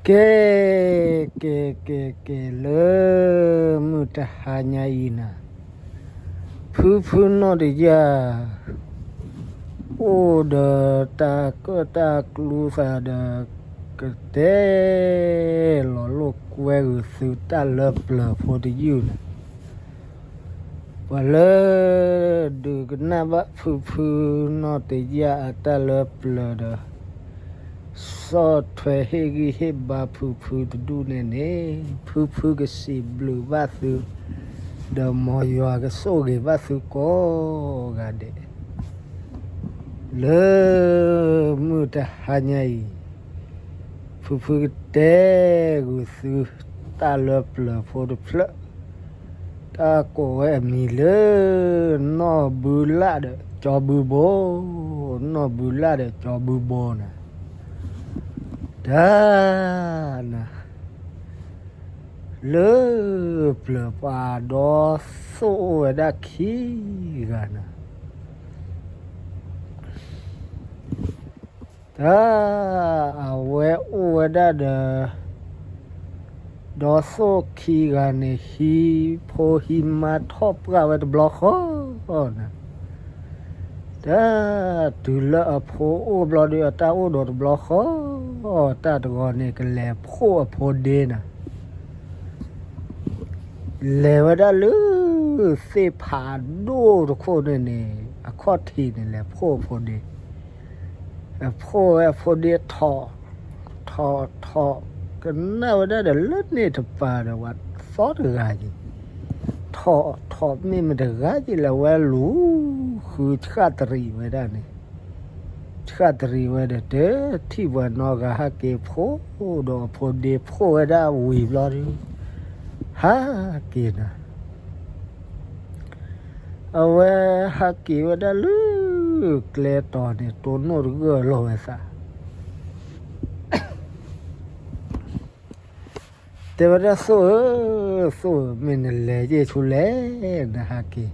ကဲ, ကဲ, ကဲ, ကဲ, လၢမုၢ်တဟါညါအံၤနၤ, ဖုဖုနီၢ်တယၢ် အိၣ်ဒီးတၢ်ကၢၣ်တၢ်ကျူသးဒီး ကတဲလီၤလိာ်ကွဲဂုာ်သုတၢ်လၢပျၢၤဖိတယုၢ်န့ၣ်, ပှၤလၢဒုးကနၣ်ဘၣ်ဖုဖုနီၢ်တယၢ်အတၢ်လၢပျၢၤဒီး ဆီၣ်ထွဲဟ့ၣ်ဂံၢ်ဟ့ၣ်ဘါဖုဖုတဒူၣ်န့ၣ်န့ၣ်, ဖုဖုကစံးဘျုးဘၣ်သု, ဒီးမ်ယွၤကဆိၣ်ဂ့ၤဘၣ်သုကိးဂၤဒဲး, လၢမုၢ်တဟါညါအံၤ, ဖုဖုကတဲဂုာ်သုတၢ်လၢပျၢၤဖိတဖျၢၣ်, တၢ်ကိးဝဲအမံၤလၢ နီၢ်ဘုလၣ်ဒီးကၠီဘုဘိ, နီၢ်ဘုလၣ်ဒီးကၠီဘုဘိန့ၣ်, တၢ်နၤ, လၢပျၢၤပှၤဒီသိၣ်အိၣ်ဝဲဒၣ်ခံဂၤနၤ, တၢ်အဝဲအိၣ်ဝဲဒၣ်ဒီး ဒီသိၣ်ခံဂၤန့ၣ် ဟံးဖိဟံးမါထီၣ်ပှၢ်ဝဲတဘျီဃီနၤ, တၢ်တုၤလၢအဖိအိၣ်ဘျီဒီး အတၢ်အိၣ်ဒီးတဘျီဃီ, တၢ်တဂီၤန့ၣ် ကလဲၤဖှိၣ်အဖိဒ့နၤ, လဲၤဝဲဒၣ်လၢ သ့ၣ်ဖးဒိၣ်တခိၣ်န့ၣ်န့ၣ် အခီၣ်ထံးန့ၣ် လဲၤဖှိၣ်အဖိဒ့, ဖှိၣ်ဝဲအဖိဒ့ထီၣ်, ထီၣ်ထီၣ်, ကနၣ်ဝဲဒၣ်ဒီးလၢန့ၣ်တပၤဒီး ပှၤသီတဂၤက့ၤ, ထီၣ်ထီၣ်မ့ၢ်မတဂၤက့ၤ လဲၤဝဲလူၤဃုဆှၣ်တရံးဝဲဒၣ်န့ၣ်, ဆှၣ်တရံးဝဲဒီး တထံၣ်ပှၤနီတဂၤဟဲက့ၤဖှိၣ်ဒီးအဖိဒ့ဖှိၣ်ဝဲဒၣ်ဝံၤဘျီဒီး ဟးက့ၤနၤ, အဝဲဟးက့ၤဝဲဒၣ်လၢ ကျဲတီၤန့ၣ် တိၢ်နီၣ်တဂၢၢ်လီၤဝဲသး တဲဝဲဒၣ် သိၣ်ဧၢ, သိၣ်ဧၢ, မ့ၢ်နလဲၤက့ၤဆူလဲၣ်, နဟးက့ၤ,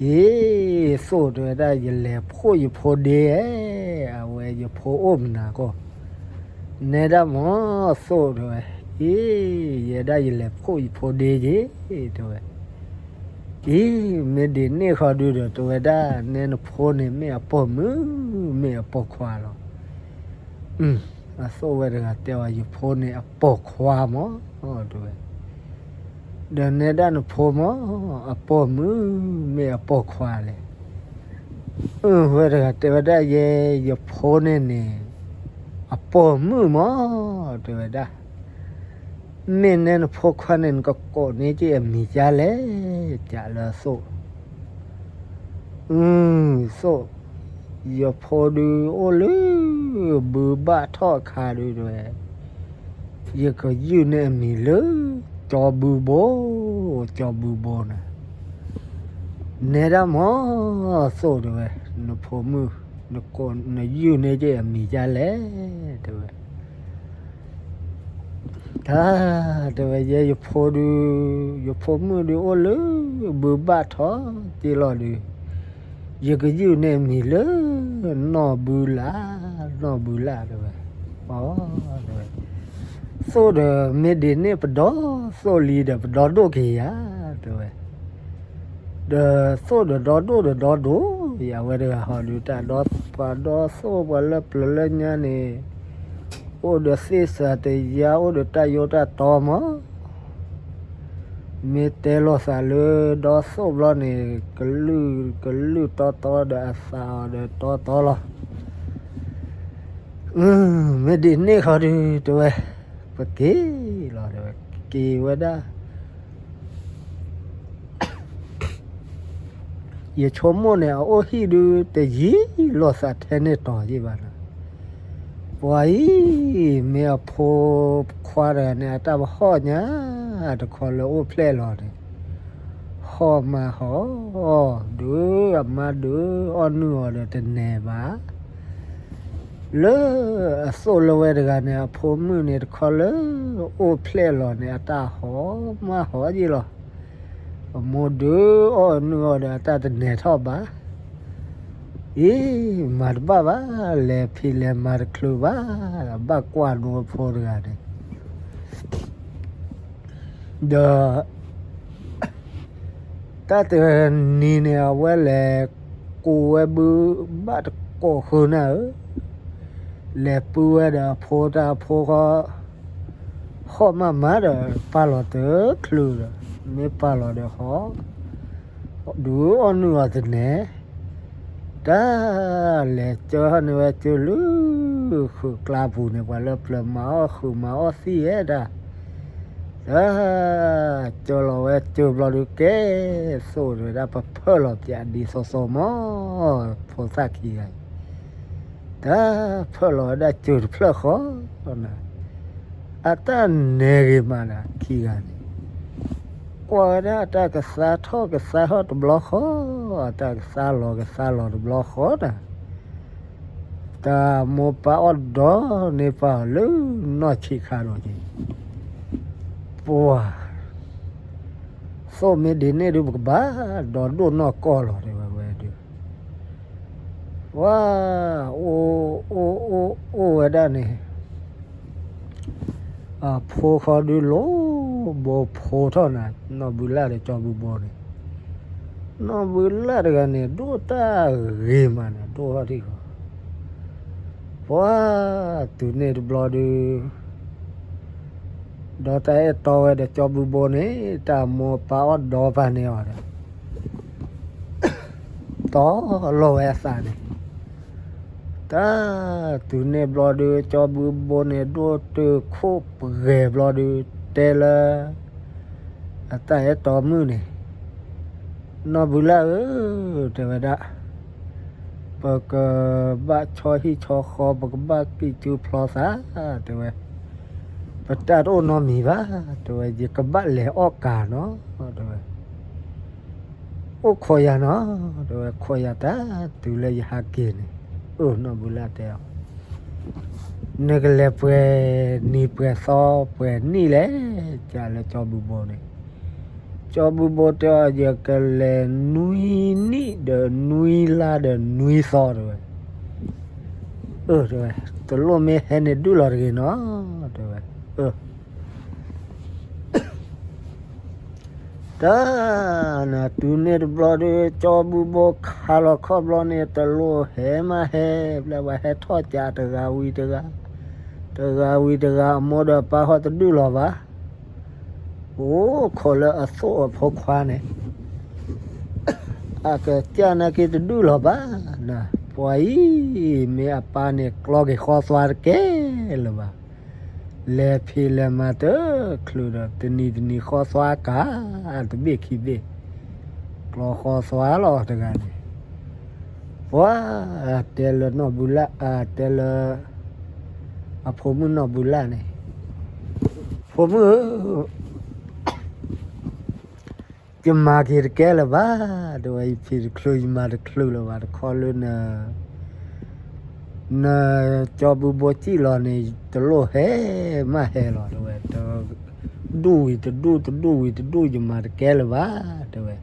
အံၤ, သိၣ်တဲဝဲဒၣ် ယလဲၤဖှိၣ်ယဖိဒ့ဧါ, အဝဲယဖိအိၣ်မနုၤကိး, နဲဒၣ်မ့ၢ်သိၣ်တဲဝဲ, အံၤ, ယဲဒၣ်ယလဲၤဖှိၣ်ယဖိဒ့က့ၤ, တဲဝဲ, အံၤ, မ့ၢ်ဒ်န့ၣ်ဃီဒုဒီး တဲဝဲဒၣ် နဲနဖိန့ၣ် မ့ၢ်အပိာ်မုၣ်, မ့ၢ်အပိာ်ခွါလီၤ. အသိၣ်ဝဲတဂၤတဲအီၤ ယဖိန့ၣ်အပိာ်ခွါမး, တဲဝဲ, ဒီးနဲဒၣ်နဖိမး, အပိာ်မုၣ်, မ့ၢ်အပိာ်ခွါလဲၣ်. အဝဲတဂၤတဲဝဲဒၣ် ယဲ, ယဖိန့ၣ်န့ၣ် အပိာ်မုၣ်မး, တဲဝဲဒၣ်, မ့ၢ်နဲနဖိခွါန့ၣ် နကကိးန့ၢ်က့ၤအမံၤဒ်လဲၣ်, ကးလၢအသိၣ် အသိၣ်, ယဖိဒုးအိၣ်လၢ ဘုဘၣ်ထီၣ်အခါဒုတဲဝဲ, ယကယုၢ်န့ၢ်အမံၤလၢ ကၠီဘုဘိ, ကၠီဘုဘိန့ၣ်, နဲဒၣ်မ့ၢ်သိၣ်တဲဝဲ, နဖိမုၣ်, နယုၢ်န့ၢ်က့ၤအမံၤဒ်လဲၣ်, တဲဝဲ တၢ်, တဲဝဲ ယဲယဖိဒုး, ယဖိမုၣ်ဒုးအိၣ်လၢ ဘုဘၣ်ထီၣ်က့ၤလီၤဒုး, ယကယုၢ်န့ၢ်အမံၤလၢ နီၢ်ဘုလၣ်, နီၢ်ဘုလၣ်တဲဝဲ, အ, တဲဝဲ, သိၣ်ဒီး မ့ၢ်ဒ်န့ၣ် ပဒီသိၣ်လံဒီး ပဒီဒိၣ်က့ၤယၤ, တဲဝဲ ဒီးသိၣ်ဒီးဒီဒိၣ်ဒီးဒီဒိၣ်, ယဝဲတဂၤဟီဒုး တၢ်ဒီပှၤဒီသိၣ်ပှၤလၢပျၢၤလၢညါန့ၣ်, အိၣ်ဒီးသ့ၣ်စၤတယါ အိၣ်ဒီးတၢ်ယိတၢ်တီမး, မ့ၢ်တဲလိာ်သးလၢဒီသိၣ်ဘျီန့ၣ် ကလုၢ်, ကလုၢ်တီတီဒီးအသးအီၤဒီးတီတီလီၤ. မ့ၢ်ဒ်န့ၣ်ဃီဒုး တဲဝဲ, ပက့ၤလီၤ တဲဝဲ, က့ၤဝဲဒၣ် ယဆိကမိၣ်န့ၣ် အအိၣ်ဟံၣ်ဒုး တယံာ်လိာ်သးထဲန့ၣ်တီၤယံာ်ဘၣ်နၤ, ပှၤအံၤ မ့ၢ်အဖိခွါတဂၤန့ၣ် အတၢ်ပဟီၣ်ညါ တခီလၢအိၣ်ဖျဲၣ်လီၤန့ၣ်, ဟီၣ်မးဟီၣ်, ဒုးအမါဒုးအီၣ်နုၢ်အီၤဒီးတနဲၤဘၣ် လၢအသိၣ်လၢဝဲတဂၤန့ၣ် အဖိမုၣ်န့ၣ် တခီလၢအိၣ်ဖျဲၣ်လီၤန့ၣ် အတၢ်ဟီၣ်မးဟီၣ်ယံာ်လီၤ. အမိၢ်ဒုးအီၣ်နုၢ်အီၤဒီး အတၢ်တနဲၤထီၣ်ဘၣ်. အ့ မၤတဘၣ်ဘၣ်, လဲၤဖံးလဲၤမၤတချုးဘၣ်, ဘၣ်ကွၢ်နူဖိတဂၤန့ၣ် ဒီး တၢ်တနံၤန့ၣ် အဝဲလဲၤကိးဝဲဘုဘၣ်တကိးဃုနၢ်ဧၢ, လဲၤပုၢ်ဝဲဒီးအဖိတၢ်အဖိဃီ ဟီၣ်မးမးဒီး ပာ်လီၤတချုးဒီး မ့ၢ်ပာ်လီၤဒီးဟီၣ် ဒုးအီၣ်နုၢ်အီၤတနဲၣ်, တၢ်လဲၤကၢဟီၣ်န့ၢ်ဝဲကၢလၢ ဃုာ်ကျါပူၤန့ၣ် ပှၤလၢပျၢၤမၤအီၣ်ဃုာ်မၤအီၣ်သံၣ်ဝဲဒၣ်, တၢ် ကၢလီၤဝဲကၢဘျီဒုးကဲသိးဝဲဒၣ် ပဖၢၣ်လီၤပၠးဒ်သိးသိးမး, ဖိသၣ်ခံဂၤအံၤ တၢ်ဖၢၣ်လီၤဝဲဒၣ်ကၢတဖျၢၣ်ဃီ အတၢ်နဲဂ့ၤမးဒီးခံဂၤန့ၣ် ကွၢ်ဝဲဒၣ်အတၢ်ကသါထီၣ်ကသါထီၣ်တဘျီဃီ, အတၢ်ကသါလီၤကသါလီၤတဘျီဃီဒီး တၢ်မိၢ်ပၢ်အီၣ်ဒီးန့ၢ်ပၢ်အီၤလၢနီၢ်ဆံးခါဒီးက့ၤ, ပှၤ သိၣ်မ့ၢ်ဒ်န့ၣ်ဒုး ပကဘၣ်ဒီးဒိၣ်နီၢ်ကီၢ်လီၤ တဲဝဲဝဲဒုး, ပှၤ အိၣ် အိၣ် အိၣ် အိၣ်ဝဲဒၣ်န့ၣ် အဖိဃီဒုးလိၣ်ဘိဖိထီၣ်နၤ, နီၢ်ဘုလၢ်ဒီးကၠီဘုဘိန့ၣ်, နီၢ်ဘုလၢ်တဂၤန့ၣ် ဒိၣ်တၢ်ဂ့ၤမးန့ၣ် ဒိၣ်ထီၣ်ထံၣ်ဃီ, ပှၤ တုၤန့ၣ်တဘျီဒုး ဒီးတၢ်အဲၣ်တီဝဲဒီးကၠီဘုဘိန့ၣ် တၢ်မိၢ်ပၢ်အီၣ်ဒီးပာ်န့ၢ်အီၤဒီး တီလီၤဝဲအသးန့ၣ်, တၢ် တုၤန့ၣ်ဘျီဒုး ကၠီဘုဘိန့ၣ် ဒိၣ်တုာ်ခိၣ်ပှဲၤဘျီဒုး တဲလၢ အတၢ်အဲၣ်တီမုၣ်န့ၣ်, နီၢ်ဘုလၢ်ဧၢ, တဲဝဲဒၣ်, ပကဘၣ်ဆီဟံၣ်ဆီဃီ ပကဘၣ်ကံၢ်ကူဖျီသး, တဲဝဲ, ပတၢ်တအိၣ်နီတမံၤဘၣ်, တဲဝဲ, ယကဘၣ်လဲၤအီၣ်ကၤနီၤ, တဲဝဲ အိၣ်ခိးယၤနီၤ, တဲဝဲ, ခိးယၤတၢ်တုၤလၢယဟးက့ၤန့ၣ်, အၢ နီၢ်ဘုလၢ်တဲအီၤ, နကလဲၤပှဲၤနံၤပှဲၤသီပှဲၤနံၣ်လဲၣ်, ကလၢကၠီဘုဘိန့ၣ်, ကၠီဘုဘိတဲအီၤ ယကလဲၤနွံနံၣ်ဒီးနွံလါဒီးနွံသီတဲဝဲ, အၢ တဲဝဲ, တလိၣ်မ့ၢ်ဟဲန့ၣ်ဒုၣ်လီၤတဂ့ၤနီၤ, တဲဝဲ, အၢ တၢ် နတုၤန့ၣ်တဘျီဒီး ကၠီဘုဘိခးလီၤခီၣ်ဘျီန့ၣ် တလိၣ်ဟဲမးဟဲ, ဘျဲၣ်ဝဲဟဲထီၣ်ကးတဂၤဝံၤတဂၤ, တဂၤဝံၤတဂၤ အမိၢ်ဒီးပၢ်ဃီတဒုၣ်လီၤဘၣ်, အိၣ်ခိးလၢအသိၣ်အဖိခွါန့ၣ်, အကစၢ်နာ်က့တဒုၣ်လီၤဘၣ်, န ပှၤအံၤ မ့ၢ်အပၢ်န့ၣ် ကျီက့ၤဃီသွါတကဲလၢၤဘၣ် လဲၤဖံးလဲၤမၤတချုးဒီး တနံၤတနံၤဃီသွါကး တဘ့ၣ်ခံဘ့ၣ်, ကျီဃီသွါလီၤတဂၤန့ၣ်, ပှၤတဲလၢနီၢ်ဘုလၢ် အတဲလၢ အဖိမုၣ်နီၢ်ဘုလၢ်န့ၣ်, ဖိမုၣ်ဧၢ ယမၤက့ၤတကဲလၢၤဘၣ်, တဲဝဲ ယဖံးတချုး ယမၤတချုးလၢၤဘၣ် တခီလၢန နကၠီဘုဘိစံၣ်လီၤန့ၣ် တလိၣ်ဟဲမးဟဲလီၤ တဲဝဲ, တဒူၣ်ဝံၤတဒူၣ် တဒူၣ်ဝံၤတဒူၣ် ယမၤတကဲလၢၤဘၣ် တဲဝဲ,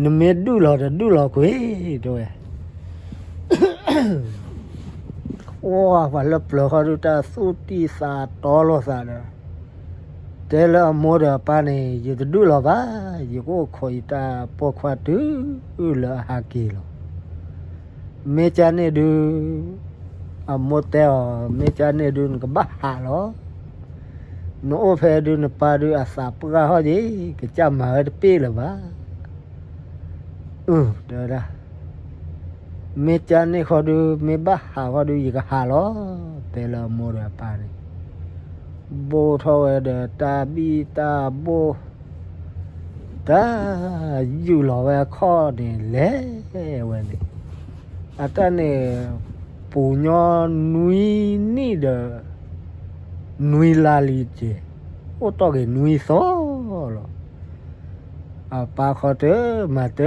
နမ့ၢ်ဒုၣ်လီၤတဒုၣ်လီၤကွံာ် တဲဝဲ, အိၣ် ပှၤလၢပျၢၤဃီဒုးတၢ်သူၣ်တံၢ်သးတီလိာ်သးဒီး တဲလၢအမိၢ်ဒီးအပၢ်န့ၣ် ယတဒုၣ်လီၤဘၣ်, ယကအိၣ်ခိးယတၢ်ပိာ်ခွါတုၤလၢအဟးက့ၤလီၤ. မ့ၢ်ကန့ၣ်ဒုး အမိၢ်တဲအီၤ မ့ၢ်ကန့ၣ်ဒုး နကဘၣ်ဟးလီၤ. နအိၣ်ဖဲဒုး နပၢ်ဒုးအသးပှၢ်ဟီၣ်က့ၤ ကစၢ်မၤဝဲတပ့ၢ်လၢၤဘၣ်. အၢ တဲဝဲဒၣ်, မ့ၢ်ကန့ၣ်ဃီဒုး မ့ၢ်ဘၣ်ဟးဃီဒုး ယကဟးလီၤ. တဲလၢအမိၢ်ဒီးအပၢ်န့ၣ် ဘိၣ်ထီၣ်ဝဲဒီးတၢ်ဘံၣ်တၢ်ဘိၣ် တၢ်ယူၢ်လီၤဝဲအခီၣ်န့ၣ် လဲၤဝဲန့ၣ်, အတၢ်န့ၣ် ပူၤညီနွံနံၣ်ဒီး နွံလါလံက့ၤ, အိၣ်တ့ၢ်က့ၤနွံသီလီၤ. အပၢ်ခီတမၤတ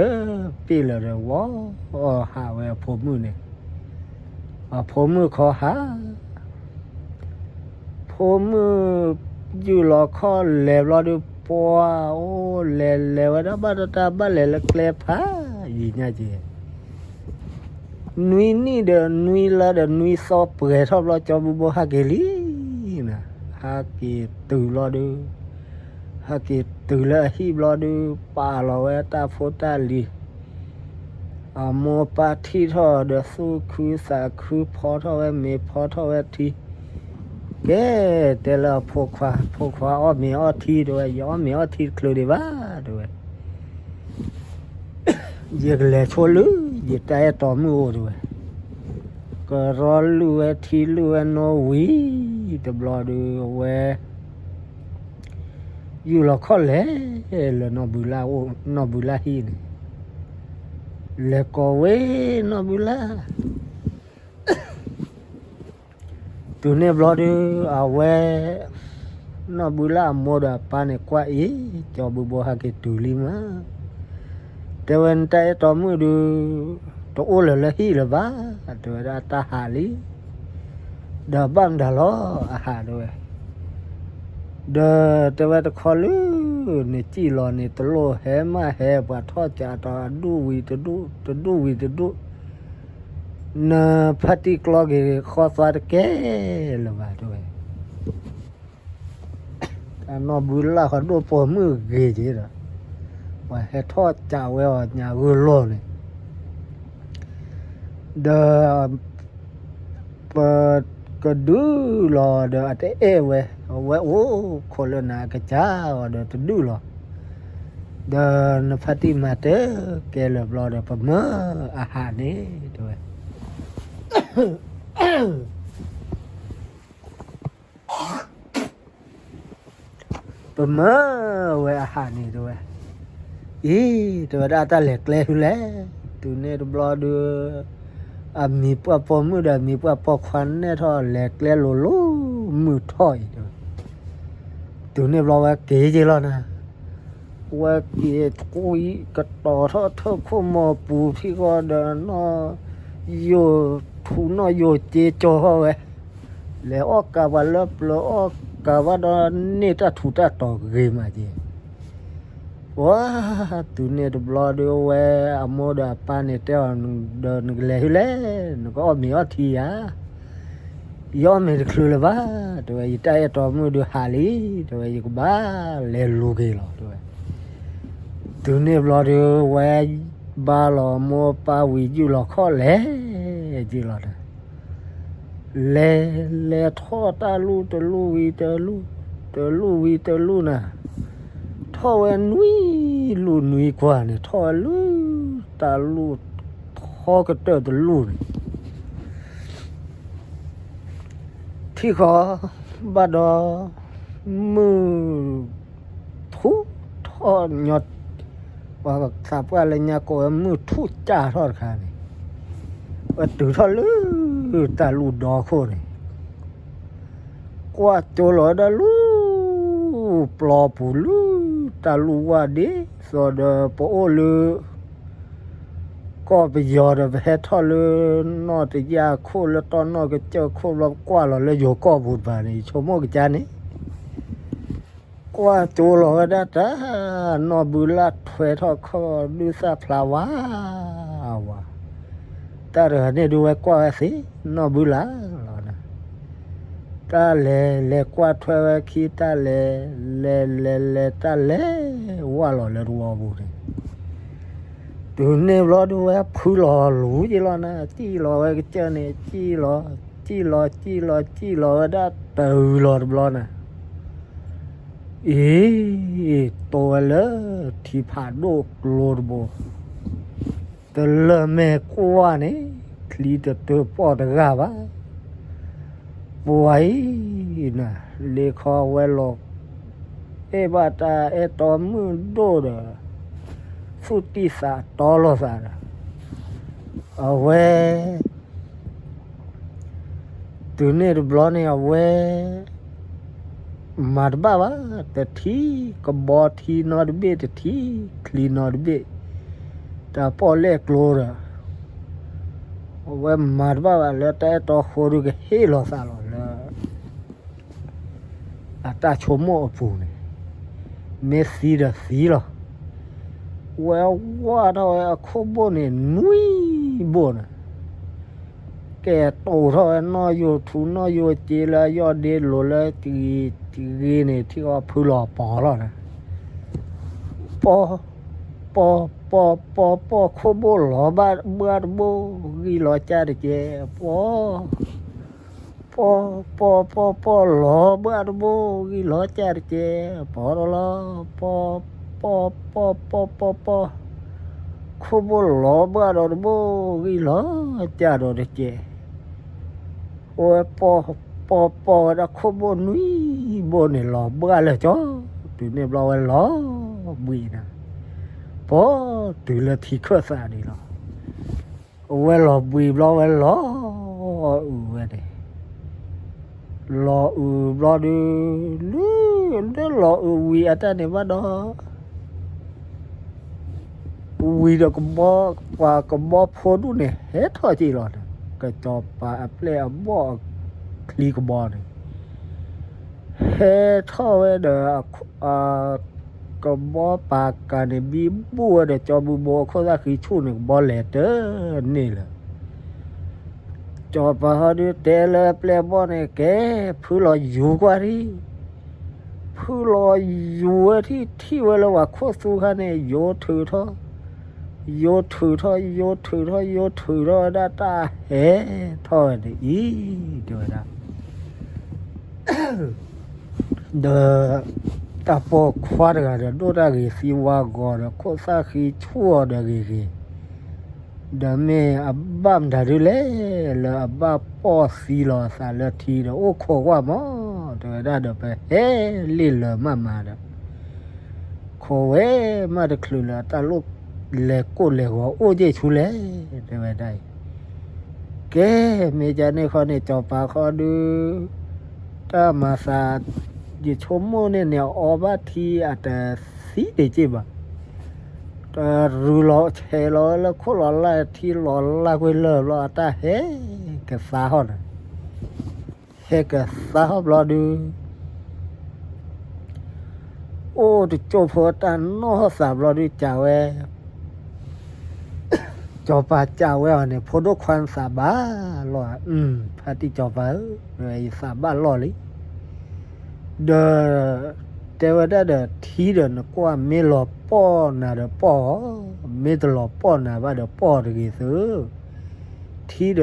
ပ့ၢ်လၢၤဒီး ဝီဟးဝဲအဖိမုၣ်န့ၣ်, အဖိမုၣ်ခီဟး ဖိမုၣ်ယူၢ်လီၤခီၣ်လဲၤဘျီဒုး ပှၤအိၣ်လဲၤလဲၤဝဲဒၣ် ဘၣ်တၢ်တၢ်ဘၣ်လဲၤလၢကျဲဖးယံၤညါက့ၤ, နွံနံၣ်ဒီးနွံလါဒီးနွံသီပှဲၤထီၣ်ဘျီ ကၠီဘုဘိဟဲက့ၤလံနၤ, ဟဲက့ၤတုၤဘျီဒုး, ဟဲက့ၤတုၤလၢအဟံၣ်ဘျီဒုး ပာ်လီၤဝဲတၢ်ဖိတၢ်လံၤ, အမိၢ်ပၢ်ထံၣ်ထီၣ်ဒီးသူၣ်ခုသးခု ဖီထီၣ်ဝဲမ့ၤ ဖီထီၣ်ဝဲထံ, ကဲ, တဲလၢအဖိခွါ, ဖိခွါအီၣ်မ့ၤအီထံတဲဝဲ, ယအီၣ်မ့ၤအီထံတချုးဒံးဘၣ်တဲဝဲ ယကလဲၤဆိလၢ ယတၢ်အဲၣ်တီမုၣ်အိၣ်တဲဝဲ, ကရီလုၢ်ဝဲထံလုၢ်ဝဲနိဝံၤတဘျီဒုး အဝဲ ယူၢ်လီၤခီၣ်လဲၤ လၢနီၢ်ဘုလၢ်အိၣ် နီၢ်ဘုလၢ်ဟံၣ်န့ၣ်, လဲၤကိးဝဲနီၢ်ဘုလၢ် တုၤန့ၣ်ဘျီဒုး အဝဲ နီၢ်ဘုလၢ်အမိၢ်ဒီးအပၢ်န့ၣ်ကွၢ်အံၤ ကၠီဘုဘိဟဲက့ၤတုၤလံမး, တဲဝဲနတၢ်အဲၣ်တီမုၣ်ဒုး တအိၣ်လၢၤလၢဟံၣ်လၢၤဘၣ်, တဲဝဲဒၣ်တၢ်ဟးလံ, ဒီးဘၣ်မတၤလီၤအဟးတဲဝဲ ဒီးတဲဝဲတခီလၢ နစံၣ်လီၤန့ၣ် တလိၣ်ဟဲမးဟဲ ပှၤထီၣ်ကးတီၤအဒူၣ်ဝံၤတဒူၣ် တဒူၣ်ဝံၤတဒူၣ်, နဖါတံၢ်ကျီက့ၤဃီသွါတကဲလၢၤဘၣ်တဲဝဲ, တၢ်နီၢ်ဘုလၢ်ဃီဒိၣ်ပိာ်မုၣ်ဂ့ၤက့ၤဒီး ပှၤဟဲထီၣ်ကးဝဲအီၤညါဂုၢ်လီၢ်န့ၣ် ဒီး ပကဒုးလီၤဒီးအတအဲၣ်ဝဲ, အဝဲအိၣ်ခိးလၢနၤအကစၢ်အီၤဒီးတဒုးလီၤ, ဒီးနဖါတံၢ်မၤတၢ်ကဲလၢာ်ဘျီဒီး ပမၢအဟးန့ၣ်တဲဝဲ ပမၢဝဲအဟးန့ၣ်တဲဝဲ, အံၤ တဲဝဲဒၣ်တၢ်လဲၤကျဲဟူလဲၣ်, တုၤန့ၣ်တဘျီဒုး အမံၤပှၢ်ပိာ်မုၣ်ဒီးအမံၤပှၢ်ပိာ်ခွါနဲၣ်ထီၣ်လဲၤကျဲလိၤလိၤမုၢ်ထီၣ်အံၤတဲဝဲ, တုၤန့ၣ်ဘျီဝဲက့ၤက့ၤလီၤနၤ, ဝဲက့ၤကွံာ်ကတီၤထီၣ်ထၢၣ်ခိၣ်မီၤပူၤထံဃီဒီးနီၢ်ယိာ်ထူနီၢ်ယိာ်က့ၤကၠီၤဃီဝဲ လဲၤအီၣ်ကးပှၤလၢပျၢၤအီၣ်ကးဘၣ်ဒီးန့ၢ်တၢ်ထူးတၢ်တီၤဂ့ၤမးက့ၤ, ပှၤ တုၤန့ၣ်တဘျီဒုးဝဲ အမိၢ်ဒီးအပၢ်န့ၣ်တဲအီၤ ဒီးနကလဲၤဟူလဲၣ်, နကအီၣ်မ့ၤအီထံဧါ, ယအီၣ်မ့ၤတချုးလၢၤဘၣ်, တဲဝဲ ယတၢ်အဲၣ်တီမုၣ်ဒုးဟးလံ, တဲဝဲ ယကဘၣ်လဲၤလူၤက့ၤလီၤ တဲဝဲ, တုၤန့ၣ်ဘျီဒုးဝဲ ဘါလီၤမိၢ်ပၢ်ဝံၤ ယူၢ်လီၤခီၣ်လဲၤ က့ၤလီၤဒီး လဲၤ လဲၤထီၣ်တၢ်လူၢ်တလူၢ်ဝံၤတလူၢ်, တလူၢ်ဝံၤတလူၢ်နၤ, ထီၣ်ဝဲနွံလူၢ်နွံကွၢ်န့ၣ် ထီၣ်ဝဲလၢ တၢ်လူၢ်ထီကတၢၢ်တလူၢ်န့ၣ် ထံၣ်ဃီ ဘၣ်ဒီး မုၢ် ထူၣ်ထီၣ်ညီ, ပှၤသးပှၢ်လၢညါကိးဝဲမုၢ်ထူၣ်ကၢ်ထီၣ်တခါန့ၣ်, ဝဲတုၤထီၣ်လၢ တၢ်လူၢ်ဒီခိၣ်န့ၣ်, ကွၢ်ကၠိလီၤဝဲဒၣ်လၢ ပျီပူၤလၢ တၢ်လူၢ်ဝၢ်ဒ်သိးဒီးပအိၣ်လၢ ကီၢ်ပယီၤဒီးပဟဲထီၣ်လၢ နီၢ်တယၢ်ခိၣ်လၢတီၢ်နီၢ်ကစၢၢ်ခိၣ်ဘျီ ပကွၢ်လီၤလၢယိၤကီၢ်ပူၤတပၤန့ၣ် ယဆိကမိၣ်ကစၢ်န့ၣ် ကွၢ်ကၠိလီၤဝဲဒၣ်တၢ် နီၢ်ဘုလၢ်ထွဲထီၣ်ခီၣ်ဒုးသၣ်ဖျါဝါဝါ, တၢ်တဂၤန့ၣ်ဒုးဝဲကွၢ်ဝဲသ့ နီၢ်ဘုလၢ်လီၤ, တၢ်လဲၤလဲၤကွၢ်ထွဲဝဲခံ တၢ်လဲၤ လဲၤလဲၤလဲၤ တၢ်လဲၤဝၢ်လီၤလၢတဝီပူၤန့ၣ် တုၤန့ၣ်ဘျီဒုးဝဲဖုလီၤလူၤက့ၤလီၤနၤ, စံၣ်လီၤဝဲကစၢၢ်န့ၣ် စံၣ်လီၤ စံၣ်လီၤ စံၣ်လီၤဝဲဒၣ်တၢ်အုးလီၤတဘျီနၤ, အံၤ တိဝဲလၢ ထံဖးဒိၣ်ကျိတဘိ တလၢၢ်မဲာ်ကွၢ်န့ၣ် ချံတတၢၢ်ပီၣ်တဂၤဘၣ်. ပှၤအံၤနၤ လ့ခီဝဲလီၤ အဲၣ်ဘၣ်တၢ်အဲၣ်တီမုၣ်ဒိၣ်ဒီး သူၣ်တံၢ်သးတီလိာ်သးဒီး အဝဲ တုၤန့ၣ်တဘျီန့ၣ် အဝဲ မၤတဘၣ်ဘၣ်, တထံၣ်ကဘီထံနီတဘ့ၣ် တထံၣ်ချံနီတဘ့ၣ်, တၢ်ပီၣ်လဲၣ်ကျိဒီး အဝဲမၤတဘၣ်ဘၣ်လၢတၢ်အဲၣ်တီဃိဒုးကဟ့ၣ်လီၤသးလီၤလၢ အတၢ်ဆိကမိၣ်အပူၤန့ၣ် မ့ၢ်သံဒီးသံလီၤ. ဝဲဝၢ်ထီၣ်ဝဲအခိၣ်ဘိၣ်န့ၣ် နွံဘိၣ်န့ၣ် ကဲတိာ်ထီၣ်ဝဲနီၣ်ယိာ်ထူနီၣ်ယိာ်စ့လၢအယီၢ်ဒ့လိၤလၢတဂ့ၤတဂ့ၤန့ၣ် ထံၣ်အီၤဖုလီၤပီၤလီၤဒီး, ပီ, ပီ, ပီ, ပီ, ပီ, ခိၣ်ဘိၣ်လီၤဘၣ်ဘှၣ်တဘိၣ် ဂံၢ်လီၤကၢ်တကဲ, ပီ, ပီ, ပီ, ပီ, ပီလီၤဘှၣ်တဘိၣ် ဂံၢ်လီၤကၢ်တကဲ, ပီဒီးလီၤ, ပီ, ပီ, ပီ, ပီ, ပီ, ပီ, ခိၣ်ဘိၣ်လီၤဘှၣ်ဒီးတဘိၣ် ဂံၢ်လီၤကၢ်ဒီးတကဲ, အဝဲပီ, ပီ, ပီဝဲဒၣ်ခိၣ်ဘိၣ်နွံဘိၣ်န့ၣ် လီၤဘှၣ်လၢာ်ကၠီ, တုၤန့ၣ်ဘျီဝဲလီၤဘှံးနၤ, ပီတုၤလၢထံခၢၣ်သးန့ၣ်လီၤ. အဝဲလီၤဘှံးဘျီဝဲလီၤအုးဝဲန့ၣ်, လီၤအုးဘျီဒုး, လၢလီၤအုးဝံၤအတၢ်န့ၣ်ဘၣ်ဒီး ဝံၤဒီးကဘီ, ပှၤကဘီဖိဒူၣ်န့ၣ် ဟဲထီၣ်က့ၤလီၤန့ၣ်, ကစီၤပၤအပျဲၢ်အဘီၣ်အချံကဘီန့ၣ်, ဟဲထီၣ်ဝဲဒီး ကဘီပာ်ကၤန့ၣ် ဘံဘူၣ်ဝဲဒီးကၠီဘုဘိအခိၣ်သၣ်ဃံဆူၣ်န့ၣ် ကဘီလဲၤတန့ၢ်လၢၤ ကစီၤပၤဟီဒုးတဲလၢပျဲၢ်ဘီၣ်န့ၣ် ကဲ, ဖုလီၤယူၤကွၢ်ထံၣ်, ဖုလီၤယူၤဝဲထံၣ်, ထံၣ်ဝဲလၢပှၤခိၣ်သူခါန့ၣ် ယိၤထုးထီၣ်, ယိၤထုးထီၣ်, ယိၤထုးထီၣ်, ယိၤထုးထီၣ်ဝဲဒၣ်တၢ်ဟဲထီၣ်ဝဲန့ၣ်အံၤ တဲဝဲဒၣ် ဒီးတၢ်ပိာ်ခွါတဂၤဒီး ဒိၣ်တၢ်ဂ့ၤသံဝါဂီၤဒီး ခိၣ်သၣ်ဃံဆူၣ်အီၤဒီးဂ့ၤဂ့ၤ, ဒီးမ့ၢ်အဘၣ်မတၤဒုလဲၣ် လၢအဘၣ်ပိာ်သံလီၤအသးလၢထံဒီး အိၣ်ခိးကွၢ်မး, တဲဝဲဒၣ်ဒီး ပဟဲလ့ၣ်လၢၤမးမးဒီး ခိးဝဲမးတချုးလၢအတၢ်လိၣ်လဲၤကိၣ်လဲၤဂီၤအိၣ်က့ၢ်ဆူလဲၣ်, တဲဝဲဒၣ်အံၤ ကဲ, မ့ၢ်ကန့ၣ်ခီန့ၣ် စီၤပၤခီဒုး တၢ်မၤသး ယဆိကမိၣ်န့ၣ်န့ၣ် အီဘၣ်ထံအတသံတက့ၢ်ဘၣ်, တရူးလီၤဆဲးလီၤဝဲလၢခိၣ်လီၤလၢ်ထံလီၤလၢ်ကွ့ၢ်လၢာ်ဘျီ အတၢ်ဟဲကသါဟီၣ်န့ၣ်, ဟဲကသါဟီၣ်ဘျီဒုး အိၣ်တကၠိၢ်ဖိတၢ်နီၢ်သးဘျီဒုး ကးဝဲ, စီၤပၤကးဝဲအီၤန့ၣ် ဖိဒိၣ်ခွါနသးဘၣ်လီၢ်ဧါ, ဖါတံၢ်စီၤပၤဧၢ, ယသးဘၣ်လီၢ်လံ, ဒီး တဲဝဲဒၣ်ဒီး ထံဒီးနကွၢ်မ့ၢ်လီၤပိာ်နၤဒီးပိာ်အီၤ, မ့ၢ်တလီၤပိာ်နၤဘၣ်ဒီးပိာ်တဂ့ၤသု, ထံဒီးတ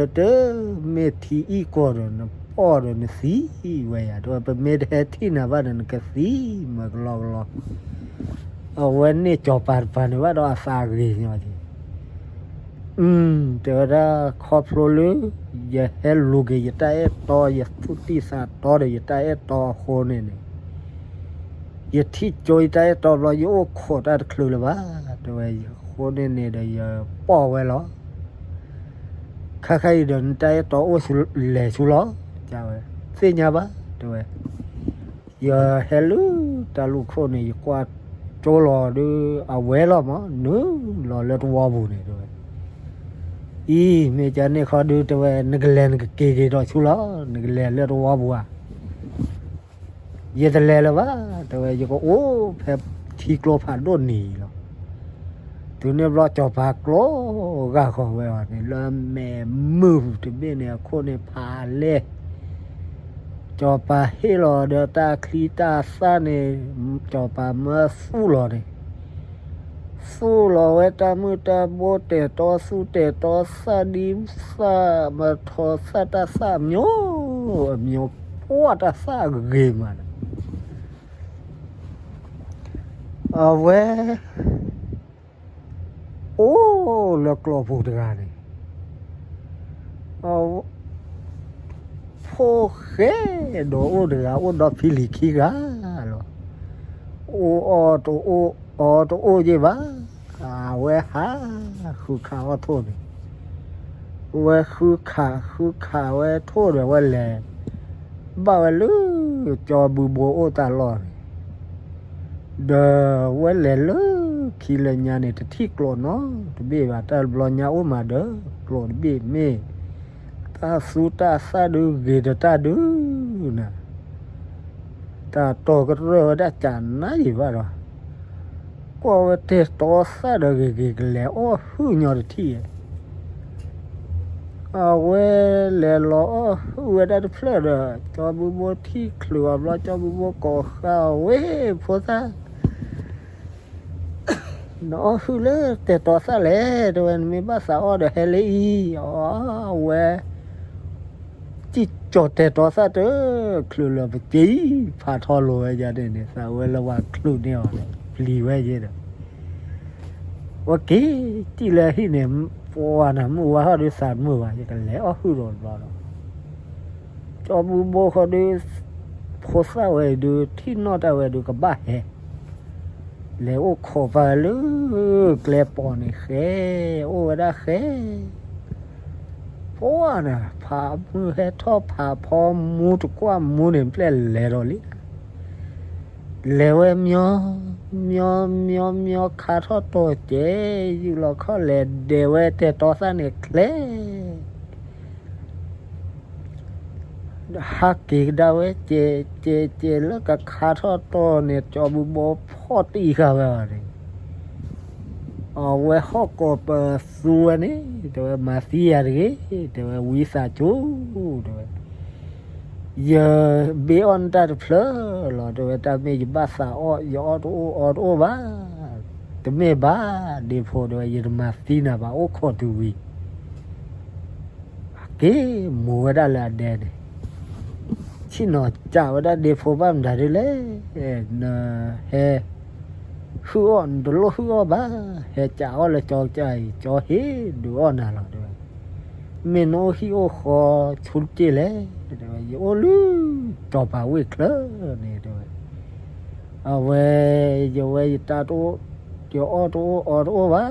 မ့ၢ်ထံအံၣ်ကီၢ်ဒီး နပိာ်ဒီးနသံဝဲယၤ, ဒီးပမ့ၢ်တဟဲထံၣ်နၤဘၣ်ဒီး နကသံမးကလီကလီ, အဝဲန့ၢ်စီၤပၤတပၤန့ၣ်ဘၣ်ဒီးအသးဂ့ၤညီက့ၤ အၢ, တဲဝဲဒၣ် ခီဖျိလၢ ယဟဲလူၤက့ၤယတၢ်အဲၣ်တီ ယသူၣ်တံၢ်သးတီဒီးယတၢ်အဲၣ်တီအဃိန့ၣ်န့ၣ်, ယထံၣ်ကၠိယတၢ်အဲၣ်တီဘျီ ယအိၣ်ခိးတၢ်တချုးလၢၤဘၣ်, တဲဝဲ, အဃိန့ၣ်န့ၣ်ဒီးယပိာ်ဝဲလီၤ, ခါခါအံၤဒီးနတၢ်အဲၣ်တီအိၣ်ဆူလဲၤဆူလီၤ, တဲဝဲ, သ့ၣ်ညါဘၣ်, တဲဝဲ ယဟဲလၢတၢ်လူၢ်ခိၣ်န့ၣ် ယကွၢ်ကၠိလီၤဒုး အဝဲလီၤမး နုာ်လီၤလၢတဝီပူၤန့ၣ် တဲဝဲ, အံၤ မ့ၢ်ကန့ၣ်ခီဒုး တဲဝဲ နကလဲၤနကက့ၤက့ၤဒီးဆူလီၤ, နကလဲၤလၢတဝီပူၤဧါ, ယတလဲၤလၢၤဘၣ်, တဲဝဲ ယကအိၣ်ဖဲထံကျိဖးဒိၣ်န့ၣ်လီၤ. တုၤန့ၣ်ဘျီစီၤပၤကျိဂာ်ဃီၤဝဲအီၤန့ၣ် လၢမဲာ်မုၢ်တဘ့ၣ်န့ၣ်အခိၣ်န့ၣ်ဖးလဲၢ် စီၤပၤဟ့ၣ်လီၤဒီးတၢ်ချံတၢ်သၣ်န့ၣ်, စီၤပၤမၢသူၣ်လီၤန့ၣ်, သူၣ်လီၤဝဲတၢ်မုၢ်တၢ်ဘိ တဲာ်တီသူၣ်တဲာ်တီသၣ် ဒ်သၣ်မထီသၣ် တၢ်သၣ်အမျိုးအမျိုး ပှၢ်တၢ်သၣ်ဂ့ၤမးန့ၣ်, အဝဲ အိၣ်လၢကျိာ်ပူၤတဂၤန့ၣ်, ဖိၣ်ဃဲဒီးအိၣ်တဂၤ အိၣ်ဒီးဖံလံၤခံဂၤလီၤ. အိၣ်အီၣ်တအိၣ် အီတအိၣ်ယ့ၢ်ဘၣ်, အဝဲဟးဃုခးအီၣ်ထိၣ်န့ၣ်, ဝဲဃုခးဃုခးဝဲထိၣ်ဒီး ဝဲလဲၤဘၣ်ဝဲလၢ ကၠီဘုဘိအိၣ်တၢ်လီၢ်န့ၣ် ဒီးဝဲလဲၤလၢခံလၢညါန့ၣ် တထံၣ်ကျိာ်နီတဘ့ၣ်ဘၣ်. တၢ်တဘျီညါအိၣ်မးဒီး ကျိာ်တဘ့ၣ်မ့ၢ် တၢ်သူတၢ်သၣ်ဒုးဂ့ၤဒီးတၢ်ဒုးနၤ, တၢ်တီၢ်ကရၢၢ်ဝဲဒၣ်ကနါယံာ်ဘၣ်ဒီး ကွၢ်ဝဲတဲာ်တီသၣ်ဒီးဂ့ၤဂ့ၤ ကလဲၤအီၣ်ဟုၣ်ညီတထံၣ်ဧါ. အဝဲလဲၤလီၤအီၣ်ဟုၣ်ဝဲဒၣ်တဖျၢၣ်ဒီး ကၠီဘုဘိထံၣ်ချုးအီၤဘျီ ကၠီဘုဘိကိးဃာ်အီၤ ဝ့ၢ်ဖိသၣ် နအီၣ်ဟုၣ်လၢတဲာ်တီသၣ်လဲၣ် တဲဝဲ နမ့ၢ်ဘၣ်သးအီၣ်ဒီးဟဲလၢအံၤ အဝဲ စံၣ်ကၠီၤတဲာ်တီသၣ်တချုးလၢၤ ပက့ၤဖးထီလိၤဝဲယၤန့ၣ်န့ၣ် သးဝဲလၢပှၤချုးန့ၢ်အီၤန့ၣ် ပျံၤဝဲယဲဒီး ဝဲက့ၤစံၣ်လၢဟံၣ်န့ၣ် ပှၤနၤမုၢ်ဝါထီၣ်ဒုး သးမုာ်ဘၣ် ယကလဲၤအီၣ်ဟုၣ်ဒီးဘျီဒီး ကၠီဘုဘိဃီဒုး ဖိသၣ်ဝဲဒုး ထံၣ်နီၣ်တၢ်ဝဲဒုး ကဘၣ်ဟဲ လဲၤအိၣ်ခိးပာ်လၢကျဲပီၤန့ၣ် ဃဲ အိၣ်ဝဲဒၣ်ဃဲ ပှၤနၤ ဖးမုၢ်ဟဲထီၣ်ဖးဖီမူတကွၢ်မူန့ၣ် ပျဲၢ်လဲၤဒီးလံ လဲၤဝဲ မျီ မျီ မျီ မျီ ခါထီၣ်တီၤကဲ ယူၢ်လီၤခီၣ်လဲၤဒဲးဝဲတဲာ်တီသၣ်န့ၣ်ချဲ ဟးက့ၤကဒါဝဲ ကဲ ကဲ ကဲ လၢကခါထီၣ်တီၤန့ၣ် ကၠီဘုဘိဖီၣ်တံၢ်ဃာ်ဝဲအီၤန့ၣ် အဝဲဟီၣ်ကိးပသူဝဲန့ၣ် တဲဝဲ မၤသံယၤတဂ့ၤ တဲဝဲ ဝံသးစူၤ တဲဝဲ ယဘ့ၣ်အီၣ်နတၢ်တဖျၢၣ်လီၤ တဲဝဲ တၢ်မ့ၢ်ယဘၣ်သးအီၣ် ယအီၣ်တအိၣ်အီတအိၣ်ဘၣ် တမ့ၢ်ဘၣ် ဒ့ဖိ တဲဝဲ ယတမၤသံနၤဘၣ် အိၣ်ခိးတုၤဝံၤ က့ၤမိၤဝဲဒၣ်လၢအဒဲန့ၣ် ဆ့ၣ်နီၤစံးဝဲဒၣ် ဒ့ဖိ ဘၣ်မတၤဒ်လဲၣ် နဟဲ ဟုၣ်အီၣ် နတလိၣ်ဟုၣ်အီၣ်ဘၣ် ဟဲစံးအီၣ်လၢကၠီကစၢ်အံၤ ကၠီဟ့ၣ်ဒုးအီၣ်နၤလီၤ တဲဝဲ မ့ၢ်နအိၣ်ဟံၣ်အိၣ်ဃီဆူတက့ၢ်လဲၣ် တဲဝဲ ယအိၣ်လၢ စီၤပၤဝ့ၢ်ချၢန့ၣ် တဲဝဲ အဝဲ ယဝဲယတၢ်တအိၣ် ယအီၣ်တအိၣ်အီတအိၣ်ဘၣ်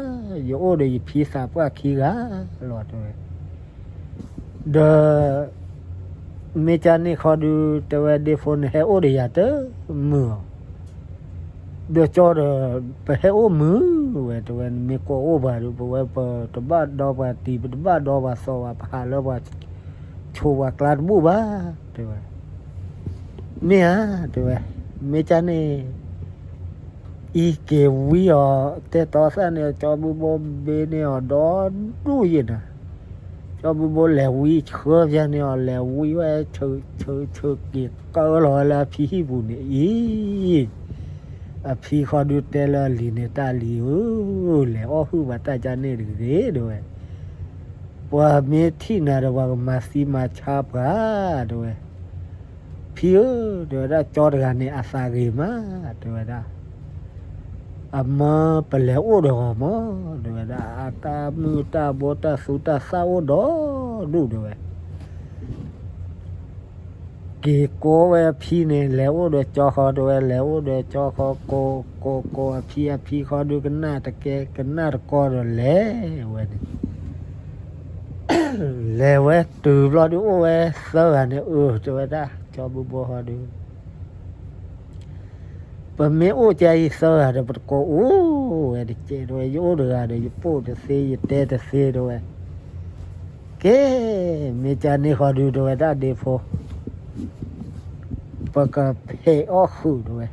ယအိၣ်ဒီးယဖံသးပှၢ်ခံဂၤလီၤ တဲဝဲ ဒီး မ့ၢ်ကန့ၣ်ခီဒုး တဲဝဲ ဒ့ဖိ နဟဲအိၣ်ဒီးယၤတမုာ်အီၤ ဒီးကၠီဒီး ပဟဲအိၣ်မုာ်ဝဲ တဲဝဲ နမ့ၢ်ကိးအိၣ်ပှၤဒီး ပဝဲပတဘၣ်ဒီပှၤတံၤ ပတဘၣ်ဒီပှၤသီဘၣ် ပဟးလၢပှၤ ဆိးပှၤကျါတဘူၣ်ဘၣ် တဲဝဲ မ့ၢ်ဧါ တဲဝဲ မ့ၢ်ကန့ၣ် အံၤက့ၤဝံအီၤ တဲာ်တီသၣ်န့ၣ် ကၠီဘုဘိဘ့န့ၢ်အီၤဒီဒူၣ်ယဲၢ်နၤ ကၠီဘုဘိလဲၤဝံဆှၢယဲၢ်န့ၢ်အီၤ လဲၤဝံဝဲ ဆၢ ဆၢ ဆၢက့ၤကၢလီၤဝဲလၢအဖံဟံၣ်ပူၤန့ၣ်အံၤ အဖံဃီဒုးတဲလၢအလံၤန့ၣ် တၢ်လံၤဧၢ လဲၤအီၣ်ဟုၣ်ဘၣ်တၢ်ကန့ၣ်တဂ့ၤ တဲဝဲ ပှၤမ့ၢ်ထံၣ်နၤဒီး ပှၤကမၤသံမၤဆါပှၤ တဲဝဲ ဖံဧၢ တဲဝဲဒၣ် ကၠီတဂၤန့ၣ် အသးဂ့ၤမး တဲဝဲဒၣ် အမၢပလဲၤအိၣ်ဒီးအီၤမး တဲဝဲဒၣ် အတၢ်မုၢ်တၢ်ဘိတၢ်သူတၢ်သၣ်အိၣ်ဒီး ဒူၣ် တဲဝဲ က့ၤကိးဝဲအဖံန့ၣ် လဲၤအိၣ်ဒီးကၠီဃီ တဲဝဲ လဲၤအိၣ်ဒီးကၠီဃီ ကိး ကိး ကိးအဖံ အဖံဃီဒုးကနၣ်တကဲ ကနၣ်တကီဒီးလဲၤဝဲန့ၣ် လဲၤဝဲတုၤဘျီဒုးအိၣ်ဝဲသၢဂၤန့ၣ် အၢ တဲဝဲဒၣ် ကၠီဘုဘိဃီဒုး ပမ့ၢ်အိၣ်ကဲအံၤသၢဂၤဒီး ပတကိးအိၣ်ဝဲတကဲ တဲဝဲ ယအိၣ်တဂၤဒီး ယပိာ်တသ့ ယတဲတသ့ တဲဝဲ ကဲ မ့ၢ်ကန့ၣ်ဃီဒုး တဲဝဲဒၣ် ဒ့ဖိ ပကဖဲးအီၣ်ဃုာ် တဲဝဲ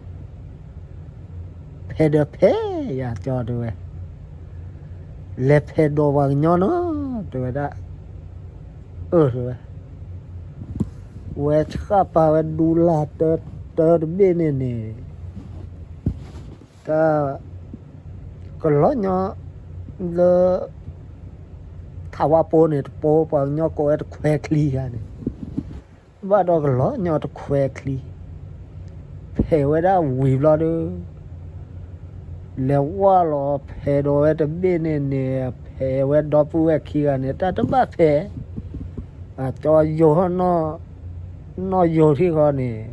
ဖဲးဒီးဖဲးယၤကၠီ တဲဝဲ လဲၤဖဲးဒိးပှၤကညီနီၤ တဲဝဲဒၣ် အၢ တဲဝဲ ဝဲဆှၣ်ပာ်ဝဲဒူလၢ်တၢတၢတဘ့ၣ်န့ၣ်န့ၣ် တၢ် ကလီၤညီ လၢ ထးဝါပိန့ၣ်တပိ ပှၤကညီကိးဝဲတခွဲချံဂၤန့ၣ် ဘၣ်ဒီးကလီၤညီတခွဲချံ ဖဲးဝဲဒၣ်ဝံၤဘျီဒီး လဲၤဝၢ်လီၤဖဲးဒီးဝဲတဘ့ၣ်န့ၣ်န့ၣ် ဖဲးဝဲဒီပုၢ်ဝဲၢ်ခံဂၤန့ၣ် တၢ်တဘၣ်ဖဲး အကၠီယိာ်ထီၣ် နီၢ်ယိာ်ထံဃီန့ၣ်